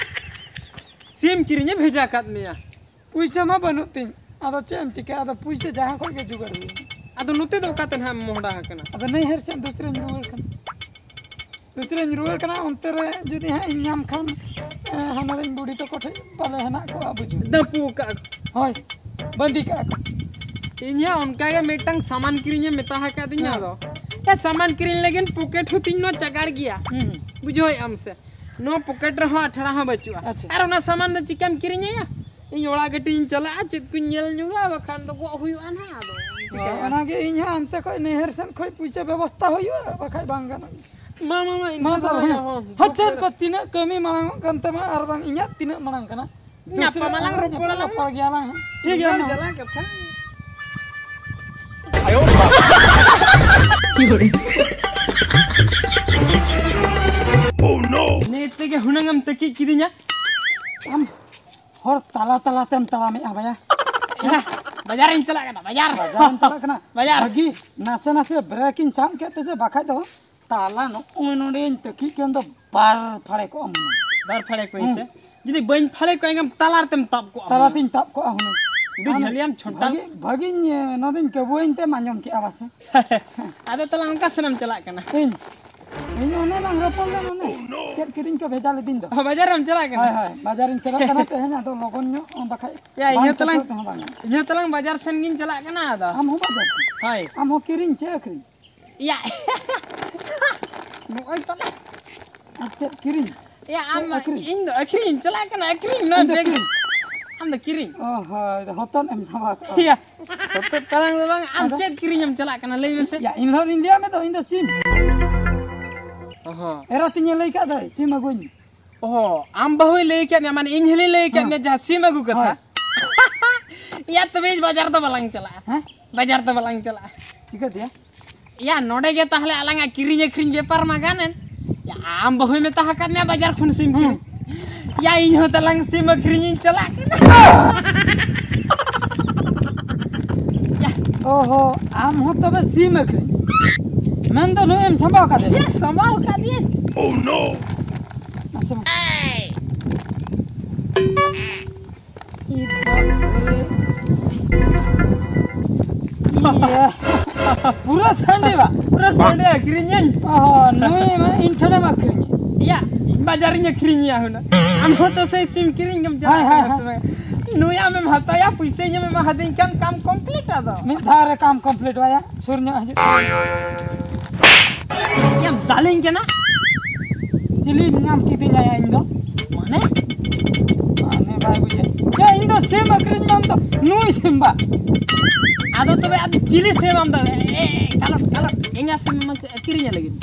ᱥᱤᱢ ᱠᱤᱨᱤᱧᱮ ᱵᱷᱮᱡᱟ ᱠᱟᱫ ᱢᱮᱭᱟ᱾ ᱯᱩᱭᱥᱟᱹ ᱢᱟ ᱵᱟᱹᱱᱩᱜ ᱛᱤᱧ, ᱟᱫᱚ ᱪᱮᱫ ᱮᱢ ᱪᱤᱠᱟᱹᱭᱟ? ᱟᱫᱚ ᱯᱩᱭᱥᱟᱹ ᱡᱟᱦᱟᱸ ᱠᱷᱚᱱ ᱜᱮ ᱡᱩᱜᱟᱹᱲ ᱦᱩᱭᱩᱜᱼᱟ᱾ ᱟᱫᱚ ᱱᱚᱛᱮ ᱫᱚ ᱚᱠᱟᱛᱮ ᱱᱟᱦᱟᱜ ᱮᱢ ᱢᱚᱦᱰᱟ ᱟᱠᱟᱱᱟ? ᱟᱫᱚ ᱱᱟᱹᱭᱦᱟᱹᱨ ᱥᱮᱫ ᱫᱩᱥᱨᱟᱧ ᱨᱩᱣᱟᱹᱲ ᱠᱟᱱᱟ᱾ ᱫᱩᱥᱨᱟᱧ ᱨᱩᱣᱟᱹᱲ ᱠᱟᱱᱟ, ᱚᱱᱛᱮ ᱨᱮ ᱡᱩᱫᱤ ᱦᱟᱸᱜ ᱤᱧ ᱧᱟᱢ ᱠᱷᱟᱱ, ᱮ, ᱦᱟᱱᱟ ᱨᱮᱱ ᱵᱩᱰᱷᱤ ᱛᱟᱠᱚ ᱴᱷᱮᱱ ᱯᱟᱞᱮ ᱦᱮᱱᱟᱜ ᱠᱚᱣᱟ, ᱵᱩᱡᱷᱟᱹᱣ᱾ ᱫᱟᱹᱯᱩ ᱠᱟᱜ ᱠᱚ᱾ ᱦᱳᱭ, ᱵᱟᱸᱫᱤ ᱠᱟᱜ ᱠᱚ᱾ ᱤᱧ ᱦᱚᱸ ᱚᱱᱠᱟ ᱜᱮ ᱢᱤᱫᱴᱟᱝ ᱥᱟᱢᱟᱱ ᱠᱤᱨᱤᱧ ᱮ ᱢᱮᱛᱟ ᱟᱠᱟᱫᱤᱧᱟ᱾ ᱦᱮᱸ᱾ ᱟᱫᱚ ᱮ, ᱥᱟᱢᱟᱱ ᱠᱤᱨᱤᱧ ᱞᱟᱹᱜᱤᱫ ᱯᱚᱠᱮᱴ ᱦᱚᱸ ᱛᱤᱧ ᱱᱚᱣᱟ ᱪᱟᱜᱟᱲ ᱜᱮᱭᱟ᱾ ᱦᱩᱸ᱾ ᱵᱩᱡᱷᱟᱹᱣᱮᱫ ᱟᱢ ᱥᱮ? ᱱᱚᱣᱟ ᱯᱚᱠᱮᱴ ᱨᱮᱦᱚᱸ ᱟᱴᱷᱲᱟ ᱦᱚᱸ ᱵᱟᱹᱪᱩᱜᱼᱟ᱾ ᱟᱪᱪᱷᱟ᱾ ᱟᱨ ᱚᱱᱟ ᱥᱟᱢᱟᱱ ᱫᱚ ᱪᱤᱠᱟᱢ ᱠᱤᱨᱤᱧ ᱟᱭᱟ? ᱤᱧ ᱚᱲᱟᱜ ᱠᱟᱹᱴᱤᱡ ᱤᱧ ᱪᱟᱞᱟᱜᱼᱟ, ᱪᱮᱫ ᱠᱚᱧ ᱧᱮᱞ ᱧᱚᱜᱟ, ᱵᱟᱠᱷᱟᱱ ᱫᱚ ᱜᱚᱜ ᱦᱩᱭᱩᱜᱼᱟ ᱱᱟᱦᱟᱜ᱾ ᱟᱫᱚ ᱦᱳᱭ, ᱪᱤᱠᱟᱹᱭᱟ? ᱚᱱᱟᱜᱮ ᱤᱧ ᱦᱚᱸ ᱚᱱᱛᱮ ᱠᱷᱚᱡ ᱱᱟᱹᱭᱦᱟᱹᱨ ᱥᱮᱫ ᱠᱷᱚᱡ ᱯᱩᱭᱥᱟᱹ ᱵᱮᱵᱚᱥᱛᱟ ᱦᱩᱭᱩᱜᱼᱟ, ᱵᱟᱠᱷᱟᱡ ᱵᱟᱝ ᱜᱟᱱᱚᱜᱼᱟ᱾ ᱢᱟ, ᱢᱟ, ᱢᱟ, ᱤᱧ ᱢᱟ ᱫᱚ ᱛᱚᱵᱮ, ᱵᱟᱝᱟ, ᱦᱚᱸ, ᱦᱚᱸ, ᱦᱚᱪᱚᱱ ᱠᱚ ᱛᱤᱱᱟᱹᱜ ᱠᱟᱹᱢᱤ ᱢᱟᱲᱟᱝᱚᱜ ᱠᱟᱱ ᱛᱟᱢᱟ ᱟᱨ ᱵᱟᱝ ᱤᱧᱟᱜ ᱛᱤᱱᱟᱹᱜ ᱢᱟᱲᱟᱝ ᱠᱟᱱᱟ᱾ ᱧᱟᱯᱟᱢ ᱟᱞᱟᱝ, ᱨᱚᱯᱚᱲ ᱟᱞᱟᱝ᱾ ᱨᱚᱯᱚᱲ ᱜᱮᱭᱟᱞᱟᱝ ᱦᱟᱸᱜ᱾ ᱴᱷᱤᱠ ᱜᱮᱭᱟ, ᱢᱟ᱾ ᱡᱟᱞᱟ ᱠᱟᱛᱷᱟ᱾ ᱱᱤᱛ ᱛᱮᱜᱮ ᱦᱩᱱᱟᱹᱝ ᱮᱢ ᱛᱟᱹᱠᱤᱡ ᱠᱤᱫᱤᱧᱟ᱾ ᱟᱢ ᱦᱚᱨ ᱛᱟᱞᱟ ᱛᱟᱞᱟ ᱛᱮᱢ ᱛᱟᱲᱟᱢᱮᱜᱼᱟ ᱵᱟᱭᱟ᱾ ᱵᱟᱡᱟᱨᱤᱧ ᱪᱟᱞᱟᱜ ᱠᱟᱱᱟ, ᱵᱟᱡᱟᱨ᱾ ᱵᱟᱡᱟᱨᱮᱢ ᱪᱟᱞᱟᱜ ᱠᱟᱱᱟ? ᱵᱟᱡᱟᱨ᱾ ᱵᱷᱟᱹᱜᱤ, ᱱᱟᱥᱮ ᱱᱟᱥᱮ ᱵᱨᱮᱠᱤᱧ ᱥᱟᱵ ᱠᱮᱫ ᱛᱮ ᱥᱮ, ᱵᱟᱠᱷᱟᱡ ᱫᱚ ᱛᱟᱞᱟ ᱱᱚᱜᱼᱚᱭ ᱱᱚᱰᱮᱧ ᱛᱟᱹᱠᱤᱡ ᱠᱮᱱ ᱫᱚ ᱵᱟᱨ ᱯᱷᱟᱲᱮ ᱠᱚᱜᱼᱟ ᱦᱩᱱᱟᱹᱝ᱾ ᱵᱟᱨ ᱯᱷᱟᱲᱮ ᱠᱚ ᱦᱩᱸ᱾ ᱥᱮ? ᱡᱩᱫᱤ ᱵᱟᱹᱧ ᱯᱷᱟᱲᱮ ᱠᱚᱣᱟ, ᱮᱱᱠᱷᱟᱱ ᱛᱟᱞᱟ ᱨᱮᱛᱮᱢ ᱛᱟᱵ ᱠᱚᱜᱼᱟ ᱦᱩᱱᱟᱹᱝ᱾ ᱛᱟᱞᱟᱛᱤᱧ ᱛᱟᱵ ᱠᱚᱜᱼᱟ ᱦᱩᱱᱟᱹᱝ᱾ ᱟᱹᱰᱤ ᱟᱢ ᱡᱷᱟᱹᱞᱤᱭᱟᱢ ᱪᱷᱚᱱᱴᱟ᱾ ᱵᱷᱟᱹᱜᱤ, ᱵᱷᱟᱹᱜᱤᱧ, ᱮ, ᱱᱚᱣᱟ ᱫᱚᱧ ᱠᱟᱹᱵᱩᱣᱟᱹᱧ ᱛᱮᱢ ᱟᱸᱡᱚᱢ ᱠᱮᱜᱼᱟ ᱵᱟᱥᱮ? ᱟᱫᱚ ᱛᱟᱦᱞᱮ ᱚᱱᱠᱟ ᱥᱮᱱᱮᱢ ᱪᱟᱞᱟᱜ ᱠᱟᱱᱟ? ᱤᱧ? ᱤᱧ ᱚᱱᱮ ᱞᱟᱝ ᱨᱚᱯᱚᱲ ᱞᱮᱱ ᱚᱱᱮ᱾ ᱪᱮᱫ ᱠᱤᱨᱤᱧ ᱠᱚ ᱵᱷᱮᱡᱟ ᱞᱤᱫᱤᱧ ᱫᱚ? ᱚ, ᱵᱟᱡᱟᱨ ᱮᱢ ᱪᱟᱞᱟᱜ ᱠᱟᱱᱟ? ᱦᱳᱭ, ᱦᱳᱭ, ᱵᱟᱡᱟᱨᱤᱧ ᱪᱟᱞᱟᱜ ᱠᱟᱱᱟ ᱛᱮᱦᱮᱧ, ᱟᱫᱚ ᱞᱚᱜᱚᱱ ᱧᱚᱜ, ᱵᱟᱠᱷᱟᱡ ᱭᱟ, ᱤᱧ ᱵᱟᱝ ᱦᱚᱸ ᱛᱟᱞᱟᱝ, ᱥᱮᱴᱮᱨ ᱛᱮᱦᱚᱸ ᱵᱟᱝ ᱜᱟᱱᱚᱜᱼᱟ᱾ ᱤᱧ ᱦᱚᱸ ᱛᱟᱞᱟᱝ ᱵᱟᱡᱟᱨ ᱥᱮᱱ ᱜᱤᱧ ᱪᱟᱞᱟᱜ ᱠᱟᱱᱟ ᱟᱫᱚ᱾ ᱟᱢ ᱦᱚᱸ ᱵᱟᱡᱟᱨ ᱥᱮᱱ? ᱦᱳᱭ᱾ ᱟᱢ ᱦᱚᱸ ᱠᱤᱨᱤᱧ ᱪᱮ ᱟᱹᱠᱷᱨᱤᱧ? ᱭᱟ᱾ ᱱᱚᱜᱼᱚᱭ ᱛᱟᱞᱟᱝ᱾ ᱟᱨ ᱪᱮᱫ ᱠᱤᱨᱤᱧ? ᱭᱟ, ᱟᱢ ᱪᱮᱫ ᱟᱹᱠᱷᱨᱤᱧ? ᱤᱧ ᱫᱚ ᱟᱹᱠᱷᱨᱤᱧ ᱤᱧ ᱪᱟᱞᱟᱜ ᱠᱟᱱᱟ, ᱟᱹᱠᱷᱨᱤᱧ ᱱᱚᱣᱟ ᱤᱧ ᱫᱚ ᱵᱮᱜᱽ᱾ ᱠᱤᱨᱤᱧ᱾ ᱟᱢ ᱫᱚ ᱠᱤᱨᱤᱧ᱾ ᱚ ᱦᱳᱭ, ᱦᱚᱛᱚᱫ ᱮᱢ ᱥᱟᱢᱵᱟᱣ ᱠᱟᱜᱼᱟ᱾ ᱭᱟ, ᱦᱚᱛᱚᱫ ᱛᱟᱞᱟᱝ ᱫᱚ ᱵᱟᱝ, ᱟᱢ ᱟᱫᱚ? ᱪᱮᱫ ᱠᱤᱨᱤᱧ ᱮᱢ ᱪᱟᱞᱟᱜ ᱠᱟᱱᱟ ᱞᱟᱹᱭ ᱢᱮᱥᱮ? ᱭᱟ, ᱤᱧ ᱦᱚᱸ ᱤᱧ ᱞᱟᱹᱭᱟᱢ ᱫᱚ, ᱤᱧ ᱫᱚ ᱥᱤᱢ᱾ ᱚ ᱦᱚᱸ᱾ ᱮᱨᱟ ᱛᱤᱧᱮ ᱞᱟᱹᱭ ᱠᱟᱫ ᱫᱚᱭ, ᱥᱤᱢ ᱟᱹᱜᱩᱧ ᱢᱮ᱾ ᱚ, ᱟᱢ ᱵᱟᱹᱦᱩᱭ ᱞᱟᱹᱭ ᱠᱟᱫ ᱢᱮᱭᱟ, ᱢᱟᱱᱮ ᱤᱧ ᱦᱤᱞᱤᱧ ᱞᱟᱹᱭ ᱠᱟᱫ ᱦᱮᱸ᱾ ᱢᱮᱭᱟ ᱡᱟᱦᱟᱸ ᱥᱤᱢ ᱟᱹᱜᱩ ᱠᱟᱛᱷᱟ? ᱦᱳᱭ᱾ ᱭᱟ, ᱛᱚᱵᱮ ᱵᱟᱡᱟᱨ ᱫᱚ ᱵᱟᱞᱟᱝ ᱪᱟᱞᱟᱜᱼᱟ᱾ ᱦᱮᱸ? ᱵᱟᱡᱟᱨ ᱫᱚ ᱵᱟᱞᱟᱝ ᱪᱟᱞᱟᱜᱼᱟ᱾ ᱪᱤᱠᱟᱹ ᱛᱮᱭᱟ? ᱭᱟ, ᱱᱚᱰᱮ ᱜᱮ ᱛᱟᱦᱞᱮ ᱟᱞᱟᱝᱟᱜ ᱠᱤᱨᱤᱧ ᱟᱹᱠᱷᱨᱤᱧ ᱵᱮᱯᱟᱨ ᱢᱟ ᱜᱟᱱᱮᱱ᱾ ᱭᱟ, ᱟᱢ ᱵᱟᱹᱦᱩᱭ ᱢᱮᱛᱟ ᱟᱠᱟᱫ ᱢᱮᱭᱟ ᱵᱟᱡᱟᱨ ᱠᱷᱚᱱ ᱥᱤᱢ ᱦᱩᱸ᱾ ᱠᱤᱨᱤᱧ᱾ ᱭᱟ, ᱤᱧ ᱦᱚᱸ ᱛᱟᱞᱟᱝ ᱥᱤᱢ ᱟᱹᱠᱷᱨᱤᱧᱤᱧ ᱪᱟᱞᱟᱜ ᱠᱟᱱᱟ᱾ ᱭᱟ᱾ ᱚᱦᱚ, ᱟᱢ ᱦᱚᱸ ᱛᱚᱵᱮ ᱥᱤᱢ ᱟᱹᱠᱷᱨᱤᱧ? ᱢᱮᱱ ᱫᱚ ᱱᱩᱭ ᱮᱢ ᱥᱟᱢᱵᱟᱣ ᱠᱟᱫᱮᱭᱟ? ᱭᱟ, ᱥᱟᱢᱵᱟᱣ ᱠᱟᱫᱮᱭᱟᱹᱧ᱾ ᱟᱪᱪᱷᱟ, ᱢᱟ᱾ ᱤ ᱵᱟᱯ ᱨᱮ᱾ ᱤᱭᱟᱹ᱾ ᱯᱩᱨᱟᱹ ᱥᱟᱺᱰᱤ ᱵᱟ? ᱯᱩᱨᱟᱹ ᱥᱟᱺᱰᱤ ᱟᱹᱠᱷᱨᱤᱧᱟᱹᱧ᱾ ᱚ, ᱱᱩᱭ ᱢᱟ ᱤᱧ ᱴᱷᱮᱱᱮᱢ ᱟᱹᱠᱷᱨᱤᱧᱟ᱾ ᱭᱟ, ᱤᱧ ᱵᱟᱡᱟᱨᱤᱧ ᱟᱹᱠᱷᱨᱤᱧᱮᱭᱟ ᱦᱩᱱᱟᱹᱝ᱾ ᱟᱢ ᱦᱚᱸ ᱛᱚ ᱥᱮᱭ ᱥᱤᱢ ᱠᱤᱨᱤᱧ ᱜᱮᱢ ᱦᱳᱭ, ᱪᱟᱞᱟᱜ ᱦᱳᱭ, ᱠᱟᱱᱟ ᱥᱮ ᱦᱳᱭ᱾ ᱵᱟᱝ? ᱱᱩᱭ ᱟᱢᱮᱢ ᱦᱟᱛᱟᱣᱟ, ᱯᱩᱭᱥᱟᱹᱧ ᱮᱢ ᱮᱢᱟ ᱦᱟᱫᱤᱧ ᱠᱷᱟᱱ ᱠᱟᱢ complete ᱟᱫᱚ᱾ ᱢᱤᱫ ᱫᱷᱟᱣ ᱨᱮ ᱠᱟᱢ complete ᱵᱟᱭᱟ, ᱥᱩᱨ ᱧᱚᱜ ᱦᱤᱡᱩᱜ᱾ ᱭᱟᱢ ᱫᱟᱞᱤᱧ ᱠᱟᱱᱟ? ᱪᱤᱞᱤ ᱧᱟᱢ ᱠᱤᱫᱤᱧᱟ ᱤᱧ ᱫᱚ? ᱢᱟᱱᱮ? ᱢᱟᱱᱮ ᱵᱟᱭ ᱵᱩᱡᱷᱟᱹᱣ᱾ ᱭᱟ, ᱤᱧ ᱫᱚ ᱥᱤᱢ ᱟᱹᱠᱷᱨᱤᱧ ᱢᱟᱢ ᱫᱚ, ᱱᱩᱭ ᱥᱤᱢ ᱵᱟ᱾ ᱟᱫᱚ ᱛᱚᱵᱮ ᱟᱫᱚ ᱪᱤᱞᱤ ᱥᱤᱢ ᱟᱢ ᱫᱚ? ᱮ, ᱮ, ᱠᱟᱞᱚᱴ, ᱠᱟᱞᱚᱴ, ᱮᱸᱜᱟ ᱥᱤᱢ ᱮᱢ ᱟᱹᱠᱷᱨᱤᱧ ᱟᱹᱠᱷᱨᱤᱧᱮ ᱞᱟᱹᱜᱤᱫ᱾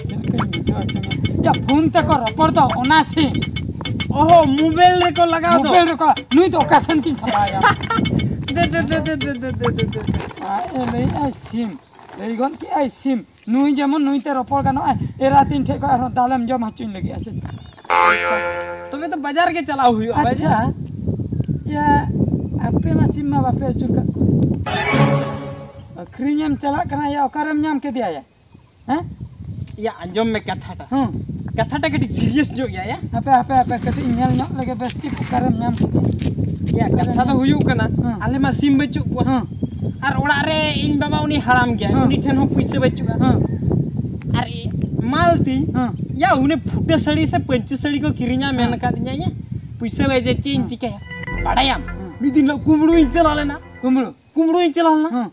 ᱪᱮᱫ ᱞᱮᱠᱟᱧ ᱵᱩᱡᱷᱟᱹᱣ ᱦᱚᱪᱚ ᱢᱮᱭᱟ? ᱭᱟ, ᱯᱷᱳᱱ ᱛᱮᱠᱚ ᱨᱚᱯᱚᱲ ᱫᱚ, ᱚᱱᱟ ᱥᱤᱢ᱾ ᱚᱦᱚ, mobile ᱨᱮᱠᱚ ᱞᱟᱜᱟᱣ ᱫᱚ᱾ Mobile ᱨᱮᱠᱚ, ᱱᱩᱭ ᱫᱚ ᱚᱠᱟ ᱥᱮᱱ ᱠᱤᱱ ᱪᱟᱞᱟᱣᱮᱱᱟ? ᱫᱮ, ᱫᱮ, ᱫᱮ᱾ ᱟᱡ ᱮ ᱞᱟᱹᱭᱮᱫᱼᱟᱭ ᱥᱤᱢ, ᱞᱟᱹᱭ ᱜᱚᱫ ᱠᱮᱫᱼᱟᱭ ᱥᱤᱢ᱾ ᱱᱩᱭ ᱡᱮᱢᱚᱱ ᱱᱩᱭ ᱛᱮ ᱨᱚᱯᱚᱲ ᱜᱟᱱᱚᱜᱼᱟ, ᱮᱨᱟ ᱛᱤᱧ ᱴᱷᱮᱡ ᱠᱷᱚᱱ ᱟᱨᱦᱚᱸ ᱫᱟᱞᱮᱢ ᱡᱚᱢ ᱦᱚᱪᱚᱧ ᱞᱟᱹᱜᱤᱫ, ᱥᱮ? ᱛᱚᱵᱮ ᱛᱚ ᱵᱟᱡᱟᱨ ᱜᱮ ᱪᱟᱞᱟᱣ ᱦᱩᱭᱩᱜᱼᱟ, ᱵᱟᱡᱟᱨ᱾ ᱟᱪᱪᱷᱟ, ᱭᱟ, ᱟᱯᱮ ᱢᱟ ᱥᱤᱢ ᱢᱟ ᱵᱟᱯᱮ ᱟᱹᱥᱩᱞ ᱠᱟᱜ ᱠᱚᱣᱟ᱾ ᱟᱹᱠᱷᱨᱤᱧᱮᱢ ᱪᱟᱞᱟᱜ ᱠᱟᱱᱟ ᱭᱟ, ᱚᱠᱟᱨᱮᱢ ᱧᱟᱢ ᱠᱮᱫᱮᱭᱟ ᱭᱟ? ᱦᱮᱸ? ᱭᱟ, ᱟᱸᱡᱚᱢ ᱢᱮ ᱠᱟᱛᱷᱟᱴᱟ᱾ ᱦᱮᱸ᱾ ᱠᱟᱛᱷᱟᱴᱟ ᱠᱟᱹᱴᱤᱡ serious ᱧᱚᱜ ᱜᱮᱭᱟ ᱭᱟ᱾ ᱦᱟᱯᱮ, ᱦᱟᱯᱮ, ᱦᱟᱯᱮ, ᱠᱟᱹᱴᱤᱡ ᱧᱮᱞ ᱧᱚᱜ ᱞᱮᱜᱮ ᱵᱮᱥ ᱴᱷᱤᱠ ᱚᱠᱟᱨᱮᱢ ᱧᱟᱢ ᱠᱮᱫᱮᱭᱟ᱾ ᱭᱟ, ᱠᱟᱛᱷᱟ ᱫᱚ ᱦᱩᱭᱩᱜ ᱠᱟᱱᱟ, ᱦᱮᱸ᱾ ᱟᱞᱮ ᱢᱟ ᱥᱤᱢ ᱵᱟᱹᱪᱩᱜ ᱠᱚᱣᱟ᱾ ᱦᱮᱸ᱾ ᱟᱨ ᱚᱲᱟᱜ ᱨᱮ ᱤᱧ ᱵᱟᱵᱟ ᱩᱱᱤ ᱦᱟᱲᱟᱢ ᱜᱮᱭᱟᱭ, ᱦᱮᱸ᱾ ᱩᱱᱤ ᱴᱷᱮᱱ ᱦᱚᱸ ᱯᱩᱭᱥᱟᱹ ᱵᱟᱹᱪᱩᱜᱼᱟ᱾ ᱦᱮᱸ᱾ ᱟᱨ ᱤ-, ᱢᱟᱞ ᱛᱤᱧ, ᱦᱮᱸ᱾ ᱭᱟ, ᱩᱱᱤ ᱯᱷᱩᱴᱟᱹ ᱥᱟᱹᱲᱤ ᱥᱮ ᱯᱟᱹᱧᱪᱤ ᱥᱟᱹᱲᱤ ᱠᱚ ᱠᱤᱨᱤᱧᱟ ᱢᱮᱱ ᱦᱮᱸ᱾ ᱟᱠᱟᱫᱤᱧᱟ ᱭᱟ, ᱯᱩᱭᱥᱟᱹ ᱵᱟᱭ ᱡᱮ ᱪᱮᱫ ᱤᱧ ᱦᱮᱸ᱾ ᱪᱤᱠᱟᱹᱭᱟ? ᱵᱟᱲᱟᱭᱟᱢ, ᱦᱮᱸ᱾ ᱢᱤᱫ ᱫᱤᱱ ᱦᱤᱞᱳᱜ ᱠᱩᱢᱵᱽᱲᱩᱧ ᱪᱟᱞᱟᱣ ᱞᱮᱱᱟ᱾ ᱠᱩᱢᱵᱽᱲᱩ? ᱠᱩᱢᱵᱽᱲᱩᱧ ᱪᱟᱞᱟᱣ ᱞᱮᱱᱟ᱾ ᱦᱮᱸ᱾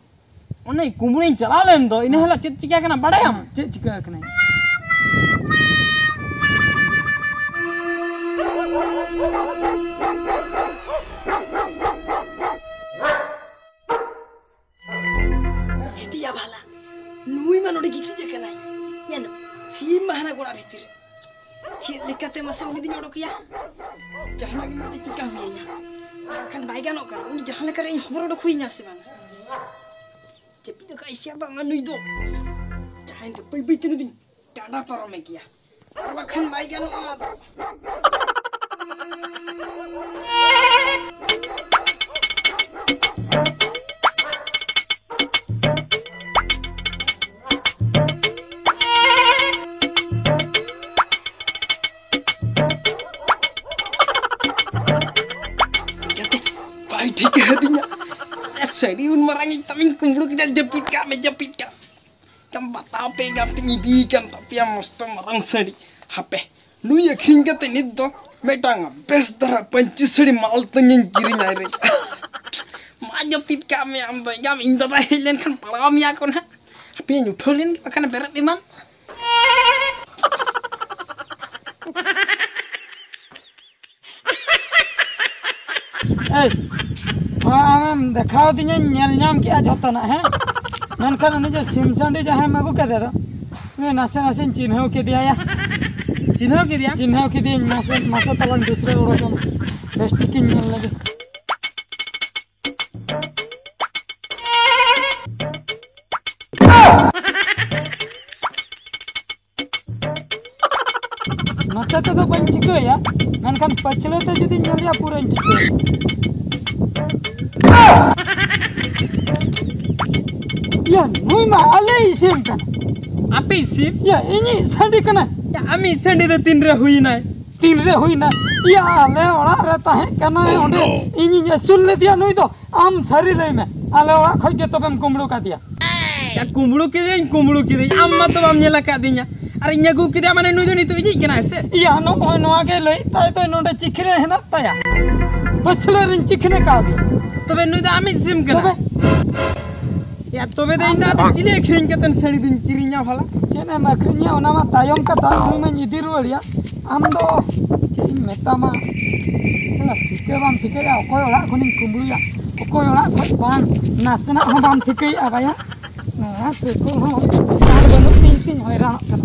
ᱚᱱᱮ ᱠᱩᱢᱵᱽᱲᱩᱧ ᱪᱟᱞᱟᱣ ᱞᱮᱱ ᱫᱚ, ᱤᱱᱟᱹ ᱦᱤᱞᱳᱜ ᱪᱮᱫ ᱪᱤᱠᱟᱹ ᱠᱟᱱᱟ ᱵᱟᱲᱟᱭᱟᱢ? ᱦᱮᱸ, ᱪᱮᱫ ᱪᱤᱠᱟᱹ ᱠᱟᱱᱟ? ᱦᱮᱛᱤᱭᱟ ᱵᱷᱟᱞᱟ, ᱱᱩᱭ ᱢᱟ ᱱᱚᱰᱮ ᱜᱤᱛᱤᱡ ᱟᱠᱟᱱᱟᱭ᱾ ᱭᱟ ᱱᱩ, ᱥᱤᱢ ᱢᱟ ᱦᱟᱱᱟ ᱜᱚᱲᱟ ᱵᱷᱤᱛᱤᱨ ᱨᱮ᱾ ᱪᱮᱫ ᱞᱮᱠᱟᱛᱮ ᱢᱟᱥᱮ ᱩᱱᱤ ᱫᱩᱧ ᱚᱰᱚᱠᱮᱭᱟ? ᱡᱟᱦᱟᱱᱟᱜ ᱜᱮ ᱢᱤᱫᱴᱮᱡ ᱪᱤᱠᱟ ᱦᱩᱭᱟᱹᱧᱟ᱾ ᱵᱟᱠᱷᱟᱱ ᱵᱟᱭ ᱜᱟᱱᱚᱜ ᱠᱟᱱᱟ, ᱩᱱᱤ ᱡᱟᱦᱟᱸ ᱞᱮᱠᱟᱨᱮ ᱤᱧ ᱦᱚᱵᱚᱨ ᱚᱰᱚᱠ ᱦᱩᱭᱟᱹᱧᱟ ᱥᱮ ᱵᱟᱝ? ᱡᱟᱹᱯᱤᱫ ᱟᱠᱟᱫ ᱥᱮ ᱵᱟᱝᱟ ᱱᱩᱭ ᱫᱚ? ᱡᱟᱦᱟᱸᱭ ᱫᱚ ᱵᱟᱹᱭ ᱵᱟᱹᱭ ᱛᱮ ᱱᱩᱭ ᱫᱩᱧ ᱰᱟᱸᱰᱟ ᱯᱟᱨᱚᱢᱮ ᱜᱮᱭᱟ, ᱟᱨ ᱵᱟᱠᱷᱟᱱ ᱵᱟᱭ ᱜᱟᱱᱚᱜᱼᱟ᱾ ᱪᱤᱠᱟᱹᱛᱮ ᱵᱟᱭ ᱴᱷᱤᱠᱟᱹ ᱟᱹᱫᱤᱧᱟ? ᱥᱟᱹᱲᱤ ᱩᱱ ᱢᱟᱨᱟᱝ ᱤᱧ ᱛᱟᱢᱤᱧ ᱠᱩᱢᱵᱽᱲᱩ ᱠᱮᱫᱟ, ᱡᱟᱹᱯᱤᱫ ᱠᱟᱜ ᱢᱮ, ᱡᱟᱹᱯᱤᱫ ᱠᱟᱜ ᱢᱮ᱾ ᱵᱟᱛᱟᱣ ᱯᱮ ᱜᱟᱱ ᱛᱤᱧ ᱤᱫᱤᱭ ᱠᱟᱱ ᱛᱟᱯᱮᱭᱟ ᱢᱚᱥᱛᱚ ᱢᱟᱨᱟᱝ ᱥᱟᱹᱲᱤ᱾ ᱦᱟᱯᱮ, ᱱᱩᱭ ᱟᱹᱠᱷᱨᱤᱧ ᱠᱟᱛᱮ ᱱᱤᱛ ᱫᱚ ᱢᱤᱫᱴᱟᱝ ᱵᱮᱥ ᱫᱷᱟᱨᱟ ᱯᱟᱹᱧᱪᱤ ᱥᱟᱹᱲᱤ ᱢᱟᱞ ᱛᱟᱹᱧᱤᱧ ᱠᱤᱨᱤᱧᱟᱭ ᱨᱮ᱾ ᱢᱟ ᱡᱟᱹᱯᱤᱫ ᱠᱟᱜ ᱢᱮ ᱟᱢ ᱫᱚ, ᱮᱸᱜᱟᱢ, ᱤᱧ ᱫᱟᱫᱟ ᱦᱮᱡ ᱞᱮᱱᱠᱷᱟᱱ ᱯᱟᱲᱟᱣ ᱢᱮᱭᱟ ᱠᱚ ᱱᱟᱦᱟᱜ᱾ ᱦᱟᱯᱮᱧ ᱩᱴᱷᱟᱹᱣ ᱞᱮᱱ ᱜᱮ, ᱵᱟᱠᱷᱟᱱ ᱵᱮᱨᱮᱫ ᱮᱢᱟᱱ᱾ ᱮᱭ, ᱱᱚᱣᱟ ᱟᱢᱮᱢ ᱫᱮᱠᱷᱟᱣ ᱫᱤᱧᱟᱹᱧ, ᱧᱮᱞ ᱧᱟᱢ ᱠᱮᱜᱼᱟ ᱡᱷᱚᱛᱚᱱᱟᱜ, ᱦᱮᱸ? ᱢᱮᱱᱠᱷᱟᱱ ᱩᱱᱤ ᱡᱮ ᱥᱤᱢ ᱥᱟᱺᱰᱤ ᱡᱟᱦᱟᱸᱭᱮᱢ ᱟᱹᱜᱩ ᱠᱮᱫᱮ ᱫᱚ, ᱩᱱᱤ ᱱᱟᱥᱮ ᱱᱟᱥᱮᱧ ᱪᱤᱱᱦᱟᱹᱣ ᱠᱮᱫᱮᱭᱟ ᱭᱟ᱾ ᱪᱤᱱᱦᱟᱹᱣ ᱠᱮᱫᱮᱭᱟ? ᱪᱤᱱᱦᱟᱹᱣ ᱠᱮᱫᱮᱭᱟᱹᱧ, ᱢᱟᱥᱮ, ᱢᱟᱥᱮ ᱛᱟᱞᱟᱝ ᱫᱩᱥᱨᱟᱹ ᱚᱰᱚᱠ ᱮᱱ, ᱵᱮᱥ ᱴᱷᱤᱠᱤᱧ ᱧᱮᱞ ᱞᱮᱜᱮ᱾ ᱱᱚᱛᱮ ᱛᱮᱫᱚ ᱵᱟᱹᱧ ᱴᱷᱤᱠᱟᱹᱭᱟ, ᱢᱮᱱᱠᱷᱟᱱ ᱯᱟᱹᱪᱷᱞᱟᱹ ᱛᱮ ᱡᱩᱫᱤᱧ ᱧᱮᱞᱮᱭᱟ, ᱯᱩᱨᱟᱹᱧ ᱴᱷᱤᱠᱟᱹᱭᱟ᱾ ᱭᱟ, ᱱᱩᱭ ᱢᱟ ᱟᱞᱮᱭᱤᱡ ᱥᱤᱢ ᱠᱟᱱᱟ᱾ ᱟᱯᱮᱭᱤᱡ ᱥᱤᱢ? ᱭᱟ, ᱤᱧᱤᱡ ᱥᱟᱺᱰᱤ ᱠᱟᱱᱟᱭ᱾ ᱭᱟ, ᱟᱢᱤᱡ ᱥᱟᱺᱰᱤ ᱫᱚ ᱛᱤᱱᱨᱮ ᱦᱩᱭᱱᱟᱭ? ᱛᱤᱱᱨᱮ ᱦᱩᱭᱱᱟ? ᱭᱟ, ᱟᱞᱮ ᱚᱲᱟᱜ ᱨᱮ ᱛᱟᱦᱮᱸ ᱠᱟᱱᱟᱭ ᱚᱸᱰᱮ᱾ ᱤᱧᱤᱧ ᱟᱹᱥᱩᱞ ᱞᱮᱫᱮᱭᱟ ᱱᱩᱭ ᱫᱚ᱾ ᱟᱢ ᱥᱟᱹᱨᱤ ᱞᱟᱹᱭ ᱢᱮ, ᱟᱞᱮ ᱚᱲᱟᱜ ᱠᱷᱚᱡ ᱜᱮ ᱛᱚᱵᱮᱢ ᱠᱩᱢᱵᱽᱲᱩ ᱠᱟᱫᱮᱭᱟ? ᱭᱟ, ᱠᱩᱢᱵᱽᱲᱩ ᱠᱤᱫᱟᱹᱧ, ᱠᱩᱢᱵᱽᱲᱩ ᱠᱤᱫᱟᱹᱧ, ᱟᱢ ᱢᱟ ᱛᱚ ᱵᱟᱢ ᱧᱮᱞ ᱟᱠᱟᱫᱤᱧᱟ᱾ ᱟᱨ ᱤᱧ ᱟᱹᱜᱩ ᱠᱮᱫᱮᱭᱟ ᱢᱟᱱᱮ ᱱᱩᱭ ᱫᱚ ᱱᱤᱛᱚᱜ ᱤᱧᱤᱡ ᱠᱟᱱᱟᱭ ᱥᱮ? ᱭᱟ, ᱱᱚᱜᱼᱚᱭ ᱱᱚᱣᱟ ᱜᱮ ᱞᱟᱹᱭᱮᱫ ᱛᱟᱭ ᱫᱚ ᱱᱚᱰᱮ ᱪᱤᱠᱷᱱᱟᱹ ᱦᱮᱱᱟᱜ ᱛᱟᱭᱟ, ᱯᱟᱹᱪᱷᱞᱟᱹ ᱨᱤᱧ ᱪᱤᱠᱷᱱᱟᱹ ᱠᱟᱣᱫᱮᱭᱟ᱾ ᱛᱚᱵᱮ ᱱᱩᱭ ᱫᱚ ᱟᱢᱤᱡ ᱥᱤᱢ ᱠᱟᱱᱟᱭ? ᱛᱚᱵᱮ? ᱭᱟ, ᱛᱚᱵᱮ ᱫᱚ ᱤᱧ ᱫᱚ ᱟᱫᱚ ᱪᱤᱞᱤ ᱟᱹᱠᱷᱨᱤᱧ ᱠᱟᱛᱮ ᱥᱟᱹᱲᱤ ᱫᱩᱧ ᱠᱤᱨᱤᱧᱟ ᱵᱷᱟᱞᱟ? ᱪᱮᱫ ᱮᱢ ᱟᱹᱠᱷᱨᱤᱧᱟ, ᱚᱱᱟ ᱢᱟ ᱛᱟᱭᱚᱢ ᱠᱟᱛᱷᱟ, ᱱᱩᱭ ᱢᱟᱧ ᱤᱫᱤ ᱨᱩᱣᱟᱹᱲᱮᱭᱟ᱾ ᱟᱢ ᱫᱚ ᱪᱮᱫ ᱤᱧ ᱢᱮᱛᱟᱢᱟ, ᱦᱮᱸ, ᱴᱷᱤᱠᱟᱹ ᱵᱟᱢ ᱴᱷᱤᱠᱟᱹᱭᱟ ᱚᱠᱚᱭ ᱚᱲᱟᱜ ᱠᱷᱚᱱᱤᱧ ᱠᱩᱢᱵᱽᱲᱩᱭᱟ, ᱚᱠᱚᱭ ᱚᱲᱟᱜ ᱠᱷᱚᱱ ᱵᱟᱝ, ᱱᱟᱥᱮᱱᱟᱜ ᱦᱚᱸ ᱵᱟᱢ ᱴᱷᱤᱠᱟᱹᱭᱮᱫᱼᱟ ᱵᱟᱭᱟ᱾ ᱱᱚᱣᱟ ᱥᱟᱹᱠᱩᱞ ᱦᱚᱸ ᱵᱟᱹᱱᱩᱜ ᱛᱤᱧ ᱛᱤᱧ ᱦᱚᱭᱨᱟᱱᱚᱜ ᱠᱟᱱᱟ,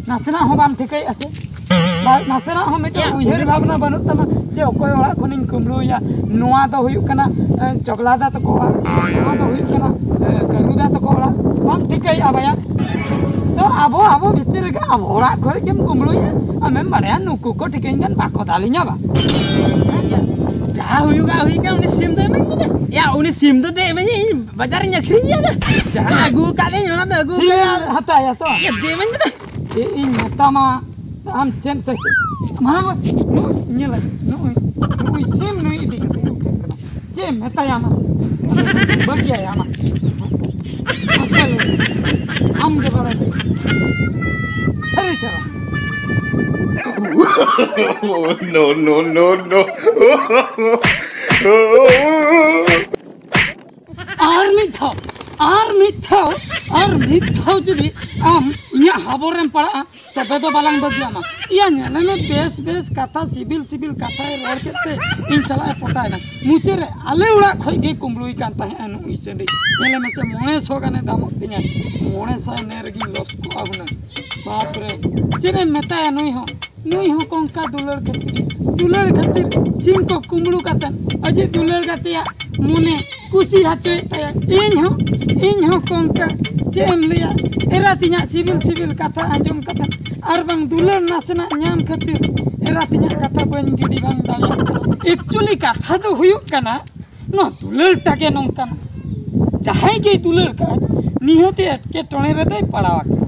ᱱᱟᱥᱮᱱᱟᱜ ᱦᱚᱸ ᱵᱟᱢ ᱴᱷᱤᱠᱟᱹᱭᱮᱫᱼᱟ ᱥᱮ? ᱵᱟ-, ᱱᱟᱥᱮᱱᱟᱜ ᱦᱚᱸ ᱢᱤᱫᱴᱮᱱ ᱩᱭᱦᱟᱹᱨ ᱵᱷᱟᱵᱽᱱᱟ ᱵᱟᱹᱱᱩᱜ ᱛᱟᱢᱟ ᱡᱮ ᱚᱠᱚᱭ ᱚᱲᱟᱜ ᱠᱷᱚᱱᱤᱧ ᱠᱩᱢᱵᱽᱲᱩᱭᱟ, ᱱᱚᱣᱟ ᱫᱚ ᱦᱩᱭᱩᱜ ᱠᱟᱱᱟ, ᱮ, ᱪᱚᱜᱽᱞᱟᱫᱟ ᱛᱟᱠᱚ ᱚᱲᱟᱜ, ᱱᱚᱣᱟ ᱫᱚ ᱦᱩᱭᱩᱜ ᱠᱟᱱᱟ, ᱮ, ᱠᱟᱹᱨᱩᱫᱟ ᱛᱟᱠᱚ ᱚᱲᱟᱜ, ᱵᱟᱢ ᱴᱷᱤᱠᱟᱹᱭᱮᱫᱼᱟ ᱵᱟᱭᱟ᱾ ᱛᱚ ᱟᱵᱚ, ᱟᱵᱚ ᱵᱷᱤᱛᱤᱨ ᱨᱮᱜᱮ ᱟᱵᱚ ᱚᱲᱟᱜ ᱠᱚᱨᱮ ᱜᱮᱢ ᱠᱩᱢᱵᱽᱲᱩᱭᱟ, ᱟᱢᱮᱢ ᱵᱟᱲᱟᱭᱟ ᱱᱩᱠᱩ ᱠᱚ ᱴᱷᱤᱠᱟᱹᱧ ᱠᱷᱟᱱ ᱵᱟᱠᱚ ᱫᱟᱞᱤᱧᱟ ᱵᱟ᱾ ᱡᱟᱦᱟᱸ ᱦᱩᱭᱩᱜᱼᱟ ᱦᱩᱭ ᱠᱟᱱᱟ, ᱩᱱᱤ ᱥᱤᱢ ᱫᱚ ᱤᱢᱟᱹᱧ ᱢᱮ᱾ ᱭᱟ, ᱩᱱᱤ ᱥᱤᱢ ᱫᱚ ᱫᱮ ᱤᱢᱟᱹᱧ, ᱤᱧ ᱵᱟᱡᱟᱨ ᱨᱤᱧ ᱟᱹᱠᱷᱨᱤᱧᱮᱭᱟ ᱫᱮ᱾ ᱡᱟᱦᱟᱸ ᱟᱹᱜᱩ ᱟᱠᱟᱫ ᱞᱤᱧ ᱚᱱᱟ ᱫᱚ ᱟᱹᱜᱩ ᱥᱤᱢ ᱟᱠᱟᱫ᱾ ᱦᱟᱛᱟᱭᱟ ᱛᱚ? ᱭᱟ, ᱫᱮ ᱤᱢᱟᱹᱧ ᱢᱮ ᱫᱮ᱾ ᱪᱮᱫ ᱤᱧ ᱢᱮᱛᱟᱢᱟ, ᱟᱢ ᱪᱮᱫ ᱥᱟᱹᱥᱛᱤ? ᱢᱟᱨᱟᱝ ᱵᱟ, ᱱᱩᱭ ᱧᱮᱞ ᱟᱭ, ᱱᱩᱭ, ᱱᱩᱭ ᱥᱤᱢ ᱱᱩᱭ ᱤᱫᱤ ᱠᱟᱛᱮ ᱤᱧ ᱴᱷᱮᱱ ᱠᱟᱱᱟ᱾ ᱪᱮᱫ ᱮᱢ ᱢᱮᱛᱟᱭᱟ ᱢᱟᱥᱮ? ᱵᱟᱹᱜᱤᱭᱟᱭ ᱟᱢᱟᱜ᱾ ᱟᱢ ᱜᱮ ᱵᱟᱲᱟᱭ ᱛᱮ᱾ ᱥᱟᱹᱨᱤ ᱥᱮ ᱵᱟᱝ? No, no, no, no. ᱟᱨ ᱢᱤᱫ ᱫᱷᱟᱣ, ᱟᱨ ᱢᱤᱫ ᱫᱷᱟᱣ, ᱟᱨ ᱢᱤᱫ ᱫᱷᱟᱣ ᱡᱩᱫᱤ ᱟᱢ ᱤᱧᱟᱹᱜ ᱦᱟᱵᱚᱨ ᱨᱮᱢ ᱯᱟᱲᱟᱜᱼᱟ, ᱛᱚᱵᱮ ᱫᱚ ᱵᱟᱞᱟᱝ ᱵᱟᱹᱜᱤᱭᱟᱢᱟ᱾ ᱤᱭᱟᱹ, ᱧᱮᱞᱮ ᱢᱮ, ᱵᱮᱥ ᱵᱮᱥ ᱠᱟᱛᱷᱟ, ᱥᱤᱵᱤᱞ ᱥᱤᱵᱤᱞ ᱠᱟᱛᱷᱟᱭ ᱨᱚᱲ ᱠᱮᱫ ᱛᱮ ᱤᱧ ᱥᱟᱞᱟᱜ ᱮ ᱯᱚᱴᱟᱭᱮᱱᱟ᱾ ᱢᱩᱪᱟᱹᱫ ᱨᱮ ᱟᱞᱮ ᱚᱲᱟᱜ ᱠᱷᱚᱡ ᱜᱮ ᱠᱩᱢᱵᱽᱲᱩᱭ ᱠᱟᱱ ᱛᱟᱦᱮᱸᱜᱼᱟ ᱱᱩᱭ ᱥᱟᱺᱰᱤ᱾ ᱧᱮᱞᱮ ᱢᱮᱥᱮ, ᱢᱚᱬᱮ ᱥᱚ ᱜᱟᱱᱮ ᱫᱟᱢᱚᱜ ᱛᱤᱧᱟ, ᱢᱚᱬᱮ ᱥᱟᱭ ᱱᱮ ᱨᱮᱜᱮᱧ ᱞᱚᱥ ᱠᱚᱜᱼᱟ ᱦᱩᱱᱟᱹᱝ᱾ ᱵᱟᱯ ᱨᱮ, ᱪᱮᱫ ᱮᱢ ᱢᱮᱛᱟᱭᱟ ᱱᱩᱭ ᱦᱚᱸ? ᱱᱩᱭ ᱦᱚᱸ ᱠᱚᱝᱠᱟ ᱫᱩᱞᱟᱹᱲ ᱠᱷᱟᱹᱛᱤᱨ, ᱫᱩᱞᱟᱹᱲ ᱠᱷᱟᱹᱛᱤᱨ ᱥᱤᱢ ᱠᱚ ᱠᱩᱢᱵᱽᱲᱩ ᱠᱟᱛᱮ ᱟᱡᱤᱡ ᱫᱩᱞᱟᱹᱲ ᱜᱟᱛᱮᱭᱟᱜ ᱢᱚᱱᱮ ᱠᱩᱥᱤ ᱦᱚᱪᱚᱭᱮᱫ ᱛᱟᱭᱟ᱾ ᱤᱧ ᱦᱚᱸ, ᱤᱧ ᱦᱚᱸ ᱠᱚᱝᱠᱟ, ᱪᱮᱫ ᱮᱢ ᱞᱟᱹᱭᱟ, ᱮᱨᱟ ᱛᱤᱧᱟᱹᱜ ᱥᱤᱵᱤᱞ ᱥᱤᱵᱤᱞ ᱠᱟᱛᱷᱟ ᱟᱸᱡᱚᱢ ᱠᱟᱛᱮ ᱟᱨ ᱵᱟᱝ ᱫᱩᱞᱟᱹᱲ ᱱᱟᱥᱮᱱᱟᱜ ᱧᱟᱢ ᱠᱷᱟᱹᱛᱤᱨ ᱮᱨᱟ ᱛᱤᱧᱟᱹᱜ ᱠᱟᱛᱷᱟ ᱵᱟᱹᱧ ᱜᱤᱰᱤ ᱵᱟᱝ ᱫᱟᱲᱮᱭᱟᱜ ᱠᱟᱱᱟ᱾ Actually ᱠᱟᱛᱷᱟ ᱫᱚ ᱦᱩᱭᱩᱜ ᱠᱟᱱᱟ, ᱱᱚᱣᱟ ᱫᱩᱞᱟᱹᱲ ᱴᱟᱜᱮ ᱱᱚᱝᱠᱟᱱᱟ, ᱡᱟᱦᱟᱸᱭ ᱜᱮᱭ ᱫᱩᱞᱟᱹᱲ ᱠᱟᱜᱼᱟᱭ, ᱱᱤᱦᱟᱹᱛᱤ ᱮᱴᱠᱮᱴᱚᱬᱮ ᱨᱮᱫᱚᱭ ᱯᱟᱲᱟᱣ ᱟᱠᱟᱱᱟ᱾